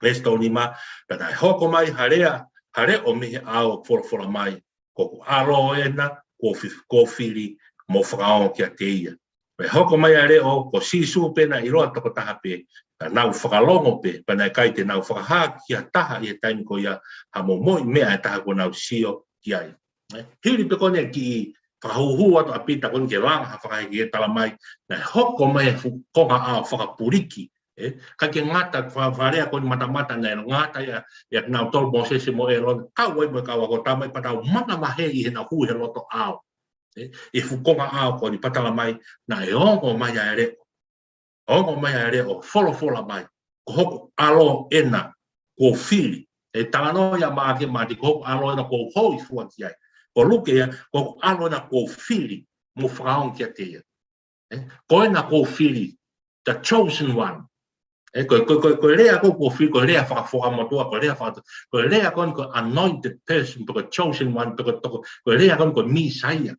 Veesi tolu nima, pea naʻe hoko mai ha lea, ha leʻo mei he ʻao ʻo folofola mai, ko hoku ʻAlo ena, kuo fi-, kuo u fili, mou fakaongo kiate ia. Pea hoko mai ʻa e leʻo, ko Sīsū pē naʻe ʻiloa tokotaha pē, pea nau fakalongo pē, pea naʻe ʻikai te nau fakahā ki ha taha ʻi he taimi ko ia, ha momoʻi meʻa ʻe taha kuo nau sio ki ai. Ē, hili pē ko eni e kiʻi fakahūhū atu ʻa Pita ko eni ke langa ha fakaheke, ʻe tala mai naʻe hoko mai e fuʻu konga ʻao fakapuliki. Ē, ʻikai ke ngata, fa-, fakalea ko eni matamata naʻe ngata ia, ia kinautolu Mōsese mo ʻĒlone, kau ai mo e kau ako, tala mai pea nau manavahē ʻi heʻenau hū he loto ʻao. Ē, ʻi he fuʻu konga ʻao ko eni pea tala mai naʻe ongo mai ʻa e leʻo. Ongo mai ʻa e leʻo, folofola mai, ko hoku ʻAlo ena kuo u fili. ʻE talanoa ia ʻa Maʻake, Mātiu, ko hoku ʻAlo ena kuo u hōifua ki ai. Ko Luke ia, ko hoku ʻAlo ena kuo u fili, mou fakaongo kiate ia. Ē, ko ena kuo u fili, the chosen one. Ē, ko, ko, ko, ko e lea ko ē kuo u fili, ko e lea fakafofonga motuʻa, ko e lea faka-, ko e lea ko eni ko e anointed person, pe ko e chosen one, pe ko e toko, ko e lea ko eni ko e Mīsaia.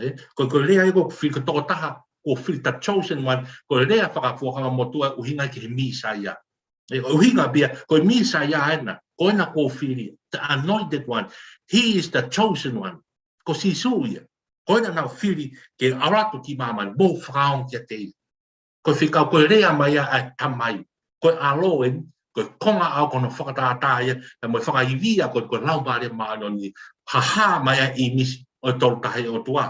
Ē, ko, ko e lea ia ko e fili, ko e tokotaha kuo fili, the chosen one, ko e lea fakafofonga motuʻa ʻuhinga ki he Mīsaia. Ē, ʻuhinga pē ia, ko e Mīsaia ena, ko ena kuo fili, the anointed one. He is the chosen one. Ko Sīsū ia. Ko ena naʻa ku fili ke ʻalu atu ki māmani, mou fakaongo kiate ia. Ko e fekau, ko e lea mai ia ʻa e Tamai. Ko e ʻAlo eni, ko e konga ʻao ko hono fakatātā ia, ʻa e mo e fakaivia ko, ko e Laumālie Māʻoniʻoni, hahā mai ʻa e ʻīmisi ʻo e Tolu Tahaʻi ʻOtua.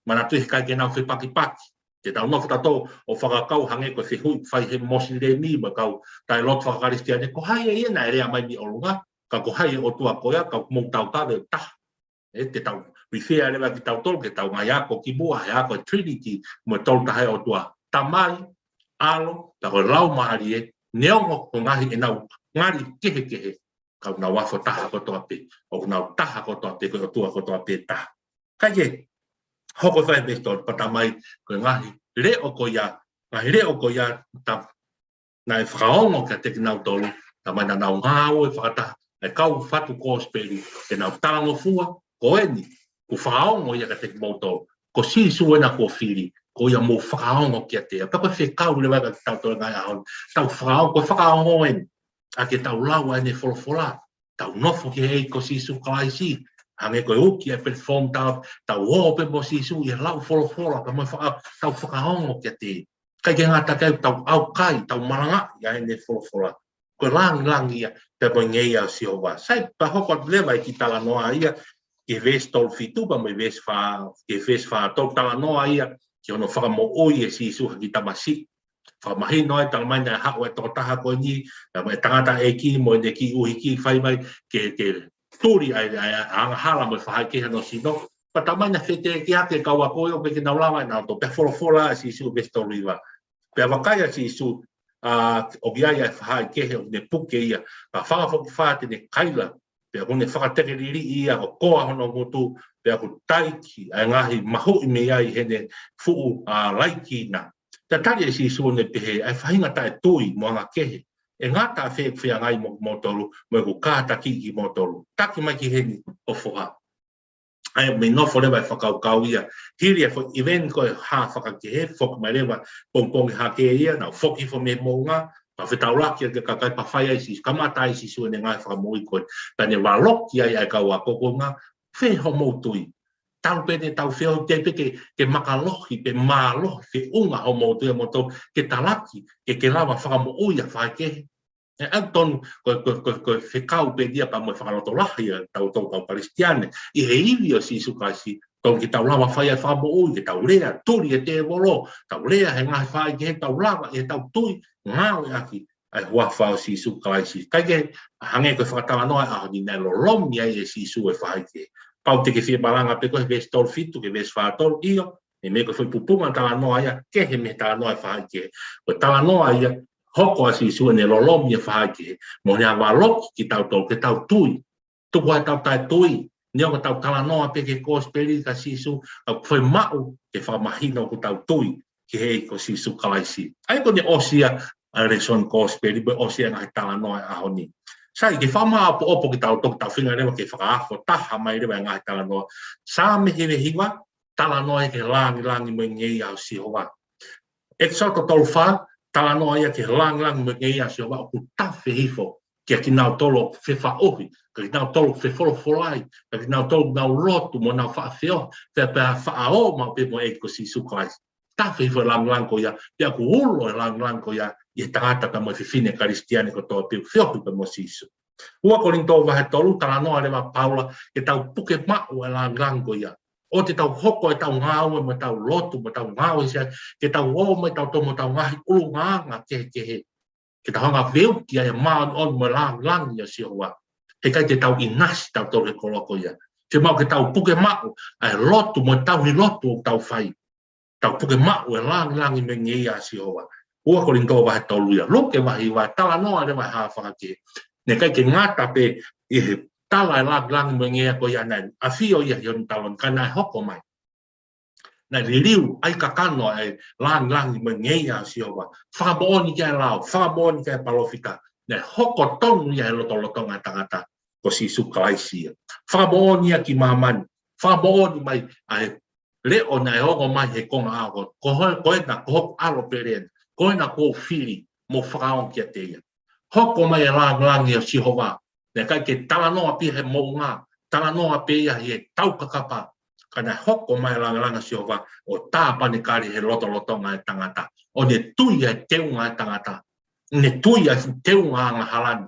Manatuʻi he ʻikai ke nau fepakipaki. Te tau nofo tautolu ʻo fakakaukau hangē ko e fehuʻi fai he Mosilemi mo e kau taʻelotu faka-Kalisitiane, ko hai ʻa ia naʻe lea mai mei ʻolunga, ka ko hai e ʻOtua ko ia, ka mou tautave ʻo taha. Ē, te tau refer leva kitautolu ki heʻetau ngaahi ako kimuʻa, he ako Trinity, mo e Tolu Tahaʻi ʻOtua. Tamai, ʻAlo, pea ko e Laumālie, neongo ko e ngaahi ʻenau ngali kehekehe, ka ʻoku nau afo taha kotoa pē, ʻoku nau taha kotoa pē, ko e ʻOtua kotoa pē taha. Kae kehe, hoko e fai e story, pea tala mai, ko e ngaahi leʻo ko ia, ngaahi leʻo ko ia, ta-, naʻe fakaongo kiate kinautolu, tala mai naʻa nau ngāue fakataha, ʻa e kau fatu kosipeli, ke nau talangofua, ko eni, kuo fakaongo ia kiate kimoutolu, ko Sīsū ena kuo fili, ko ia mou fakaongo kiate ia. Pea ko e fekau leva kiate kitautolu he ngaahi ʻaho ni, tau fakaongo, ko e fakaongo eni, ʻa ke tau lau ʻa ʻene folofola, tau nofo ki he ʻEiki ko Sīsū Kalaisi, hangē ko e uki ʻa e platform, tau, tau ō pē mo Sīsū ʻi he lau folofola, pea mo e faka-, tau fakaongo kiate ia. ʻIkai ke ngata ai, tau ʻaukai, tau malangaʻi ʻa ʻene folofola. Ko e langilangi ia, pea mo e ngeia ʻo Sihova. Sai, pea hoko atu leva e kiʻi talanoa ia, ki he veesi tolu fitu pea mo e veesi fā, ki he veesi fā tolu, talanoa ia ki hono fakamoʻui ʻe Sīsū ha kiʻi tamasiʻi. Fakamahino ai, tala mai naʻe haʻu e tokotaha ko eni, pea mo e tangataʻeiki mo ʻene kiʻi ʻuhiki, fai mai ke, ke tuli ai, ai, ai, angahala mo e faʻahikehe ʻi hono sino. Pea tala mai naʻe feteʻeki hake e kau ako ia ʻo pehē ʻikai ke nau lava ʻe nautolu, pea folofola ʻa Sīsū veesi tolu hiva. Pea vakai ʻa Sīsū, ʻa, ʻoku ʻi ai ʻa e faʻahikehe ʻoku ne puke ia, pea fakafokifā te ne kaila, pea ʻoku ne fakatekeliliʻi ia ʻo koa hono ngutu, pea ʻoku taiki ʻa e ngaahi mahuʻi mei ai heʻene fuʻu, ʻa, laiki na. Pea tali ʻe Sīsū ʻo ne pehē, ʻA e faʻahinga taʻetui mo angakehe, ʻe ngata ʻafē ʻeku feangai mo kimoutolu, mo ʻeku kātakiʻi kimoutolu? Taki mai ki heni ho foha. ʻA ia mei nofo leva e fakakaukau ia, hili e foʻi event ko e hā fakakehe, foki mai leva pongipongi hake ia, nau foki hifo mei he moʻunga, pea fetaulaki ʻa e kakai pea fai ai Sīsū, kamata ai Sīsū ʻene ngaahi fakamoʻui ko ē, pea ne valoki ai ʻa e kau ako ko ē, fē hoʻomou tui? Talu pē ʻetau feohi, teʻeki pē ke, ke makalohi, pe mālohi, feʻunga hoʻomou tui ʻamoutolu, ke talaki, ke, ke lava fakamoʻui ʻa e faʻahikehe. ʻE, ʻoku tonu, ko, ko, ko, ko e fekau pē ia pea mo e fakalotolahi ʻa tautolu kau Kalisitiane ʻi he ivi ʻo Sīsū Kalaisi, tonu ke tau lava fai ʻa e fakamoʻui, ke tau lea, tuli e tēvolo, tau lea he ngaahi faʻahikehe, tau lava ʻi heʻetau tui, ngāueʻaki ʻa e huafa ʻo Sīsū Kalaisi. Kae kehe, hangē ko e fakatalanoa ʻo e ʻaho ni, naʻe lolomi ai ʻe Sīsū e faʻahikehe. Pau te ke fie malanga pē koe he veesi tolu fitu ki he veesi fā tolu, ʻio, ʻi he meʻa ko e foʻi pupunga talanoa ia, kehe mei he talanoa e faʻahikehe. Ko e talanoa ia, hoko ʻa Sīsū ʻene lolomi e faʻahikehe, mo ne valoki kitautolu ke tau tui. Tuku ʻetau taʻetui, neongo ʻetau talanoa pē ki he kosipeli kia Sīsū, ʻoku fiemaʻu ke fakamahino ʻoku tau tui ki he ʻEiki ko Sīsū Kalaisi. ʻA ia ko ʻene ʻosi ia ʻa e lēsoni kosipeli, pea ʻosi ia e ngaahi talanoa e ʻaho ni. Sai, ke fakamāʻopoʻopo kitautolu, tau feinga leva ke fakaafo taha mai leva e ngaahi talanoa. Saame hiva hiva, talanoa ia ki he langilangi mo e ngeia ʻo Sihova. ʻEkisoto tolu fā, talanoa ia ki he langilangi mo e ngeia ʻo Sihova ʻoku tafe hifo kia kinautolu ʻoku fefaʻuhi, kia kinautolu ʻoku fefolofolai, kia kinautolu ʻoku nau lotu mo nau faʻa feohi, pea, pea faʻa ō maʻu pē mo e ʻEiki ko Sīsū Kalaisi. Tafe hifo e langilangi ko ia, pea ʻoku ulo e langilangi ko ia ʻi he tangata pea mo e fefine Kalisitiane kotoa pē ʻoku feohi pea mo Sīsū. Ua Kolinitō vahe tolu, talanoa leva ʻa Paula ke tau puke maʻu e langilangi ko ia. ʻOua te tau hoko ʻetau ngāue mo ʻetau lotu mo ʻetau ngāue sia, ke tau ō mai tautolu mo ʻetau ngaahi ʻulungaanga kehekehe, ke tau hanga ʻo veuki ʻa e māʻoniʻoni mo e langilangi ʻa Sihova. He ʻikai te tau ʻinasi tautolu he koloa ko ia. Ke mau ke tau puke maʻu ʻa e lotu mo e tauhi lotu ʻoku tau fai. Tau puke maʻu e langilangi mo e ngeia ʻa Sihova. Ua Kolinitō vahe tolu ia. Luke vahe hiva, talanoa leva e hā fakakehe. Naʻe ʻikai ke ngata pē ʻi he tala e langilangi mo e ngeia ko ia naʻe ʻafio ia ʻi hono taloni, ka naʻe hoko mai. Naʻe liliu ʻa e kakano ʻa e langilangi mo e ngeia ʻa Sihova. Fakamoʻoni ki ai e lao, fakamoʻoni ki ai e palōfita. Naʻe hoko tonu ia he lotolotonga e tangata ko Sīsū Kalaisi ia. Fakamoʻoni ia ki māmani, fakamoʻoni mai ʻa e leʻo naʻe ongo mai he konga ʻao ko, ko ho-, ko ena ko hoku ʻAlo pele ena, ko ena kuo u fili mo fakaongo kiate ia. Hoko mai e langilangi ʻa Sihova, naʻe ʻikai ke talanoa pē ia he moʻunga, talanoa pē ia he taukakapa, ka naʻe hoko mai e langilangi ʻa Sihova ʻo tāpanekale he lotolotonga e tangata. ʻO ne tui ʻa e teunga e tangata, ne tui ʻa e teunga angahala ni.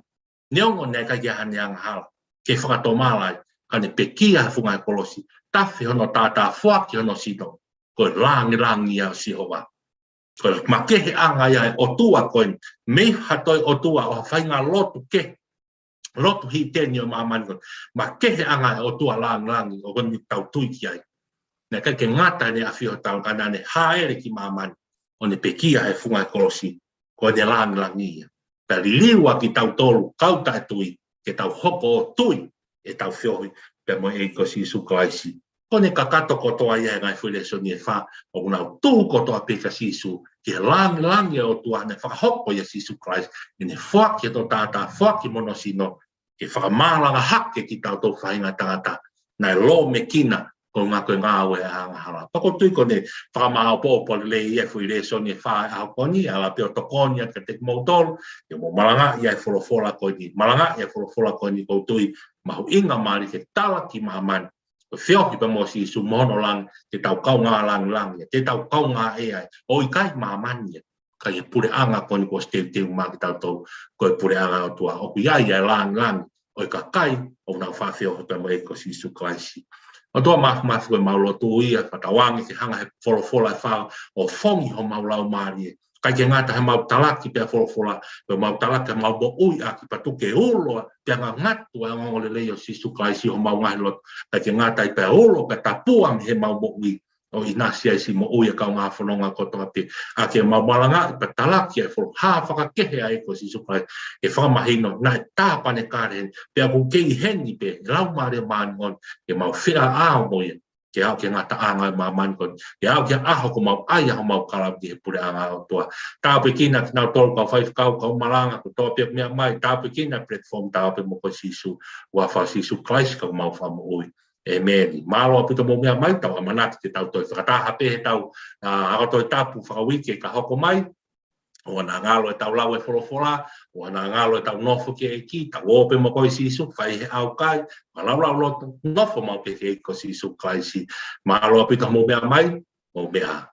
Neongo naʻe ʻikai ke ʻi ai haʻane angahala ke fakatomala ai, ka ne pekia he funga e kolosi, tafe hono taʻataʻa, foaki hono sino. Ko e langilangi ʻa Sihova. Ko e makeheʻanga ia e ʻOtua ko eni mei ha toe ʻotua ʻo ha faʻahinga lotu kehe, lotu hīteni ʻo māmani ko eni. Makeheʻanga e ʻOtua langilangi ʻoku tau tui ki ai. Naʻe ʻikai ke ngata ʻene ʻafio he taloni, ka naʻa ne hāʻele ki māmani ʻo ne pekia he funga e kolosi. Ko ʻene langilangi ia. Pea liliu ʻa kitautolu kau taʻetui ke tau hoko ʻo tui ʻetau feohi pea mo e ʻEiki ko Sīsū Kalaisi. Ko ʻene kakato kotoa ia he ngaahi foʻi lēsoni ʻe fā, ʻoku nau tuʻu kotoa pē kia Sīsū, ki he langilangi ʻo e ʻOtua naʻe fakahoko ʻia Sīsū Kalaisi, ʻene foaki hono taʻataʻa, foaki mo hono sino, ke fakamālanga hake kitautolu faʻahinga tangata naʻe lōmekina ko e ngaahi, ko e ngāue ʻa e angahala. Pea ʻoku ou tui ko ʻene fakamāʻopoʻopo lelei ia e foʻi lēsoni ʻe fā he ʻaho ko eni, ala pē ʻo tokoni atu kiate kimoutolu ke mou malangaʻi ʻa e folofola ko eni, malangaʻi ʻa e folofola ko eni, ʻoku ou tui mahuʻinga mālie ke tala ki māmani. Ko e feohi pea mo Sīsū mo hono langi, te tau kaungā langilangi, te tau kaungā ʻea ai, ʻo ʻikai māmani ia, ka ʻi he puleʻanga ko eni kuo ʻosi teuteu maʻa kitautolu, ko e puleʻanga ʻo e ʻOtua, ʻoku ʻi ai ʻa e langilangi ʻo e kakai ʻoku nau faʻa feohi pea mo e ʻEiki ko Sīsū Kalaisi. ʻOtua Māfimafi, ko ʻemau lotu ia, fakatauange ke hanga ʻe he folofola ʻe fā ʻo fongi homau laumālie. ʻIkai ke ngata heʻemau talaki pē ʻa e folofola, pea mau talaki ʻemau moʻui ʻaki, pea tuku ke ulo pea ngangatu ʻa e ongoongolelei ʻo Sīsū Kalaisi ʻi homau ngaahi loto. ʻIkai ke ngata ai, pea ulo pea tapua mei heʻemau moʻui, ʻo ʻinasi ai siʻi moʻui ʻa e kaungā fononga kotoa pē. ʻA ke mau malangaʻi pea talaki ʻa e folofola fakakehe ʻa e ʻEiki ko Sīsū Kalaisi, ke fakamahino naʻe tāpanekale heni, pea ʻoku kei ʻi heni pē e Laumālie Māʻoniʻoni ke mau feʻao mo ia, ke aʻu ki he ngataʻanga ʻo e māmani ko eni, ke aʻu ki he ʻaho ʻoku mau ʻai ai homau kalauni he puleʻanga ʻo e ʻOtua. Tāpuekina kinautolu kau faifekau, kau malanga kotoa pē ʻoku meʻa mai, tāpuekina e platform, tāpuekina pē mo koe Sīsū, huafa ʻo Sīsū Kalaisi ko homau Fakamoʻui. ʻĒmeni. Mālō ʻaupito hoʻomou meʻa mai, tau ʻamanaki ke tau toe fakataha pē heʻetau, ā, ako Tohi Tapu fakauike ka hoko mai. ʻOua naʻa ngalo ʻetau lau e folofola, ʻoua naʻa ngalo ʻetau nofo ki he ʻEiki, tau ō pē mo koe Sīsū, fai he ʻaukai, fakalaulauloto, nofo maʻu pē ki he ʻEiki ko Sīsū Kalaisi. Mālō ʻaupito hoʻomou meʻa mai, mou meʻa ā.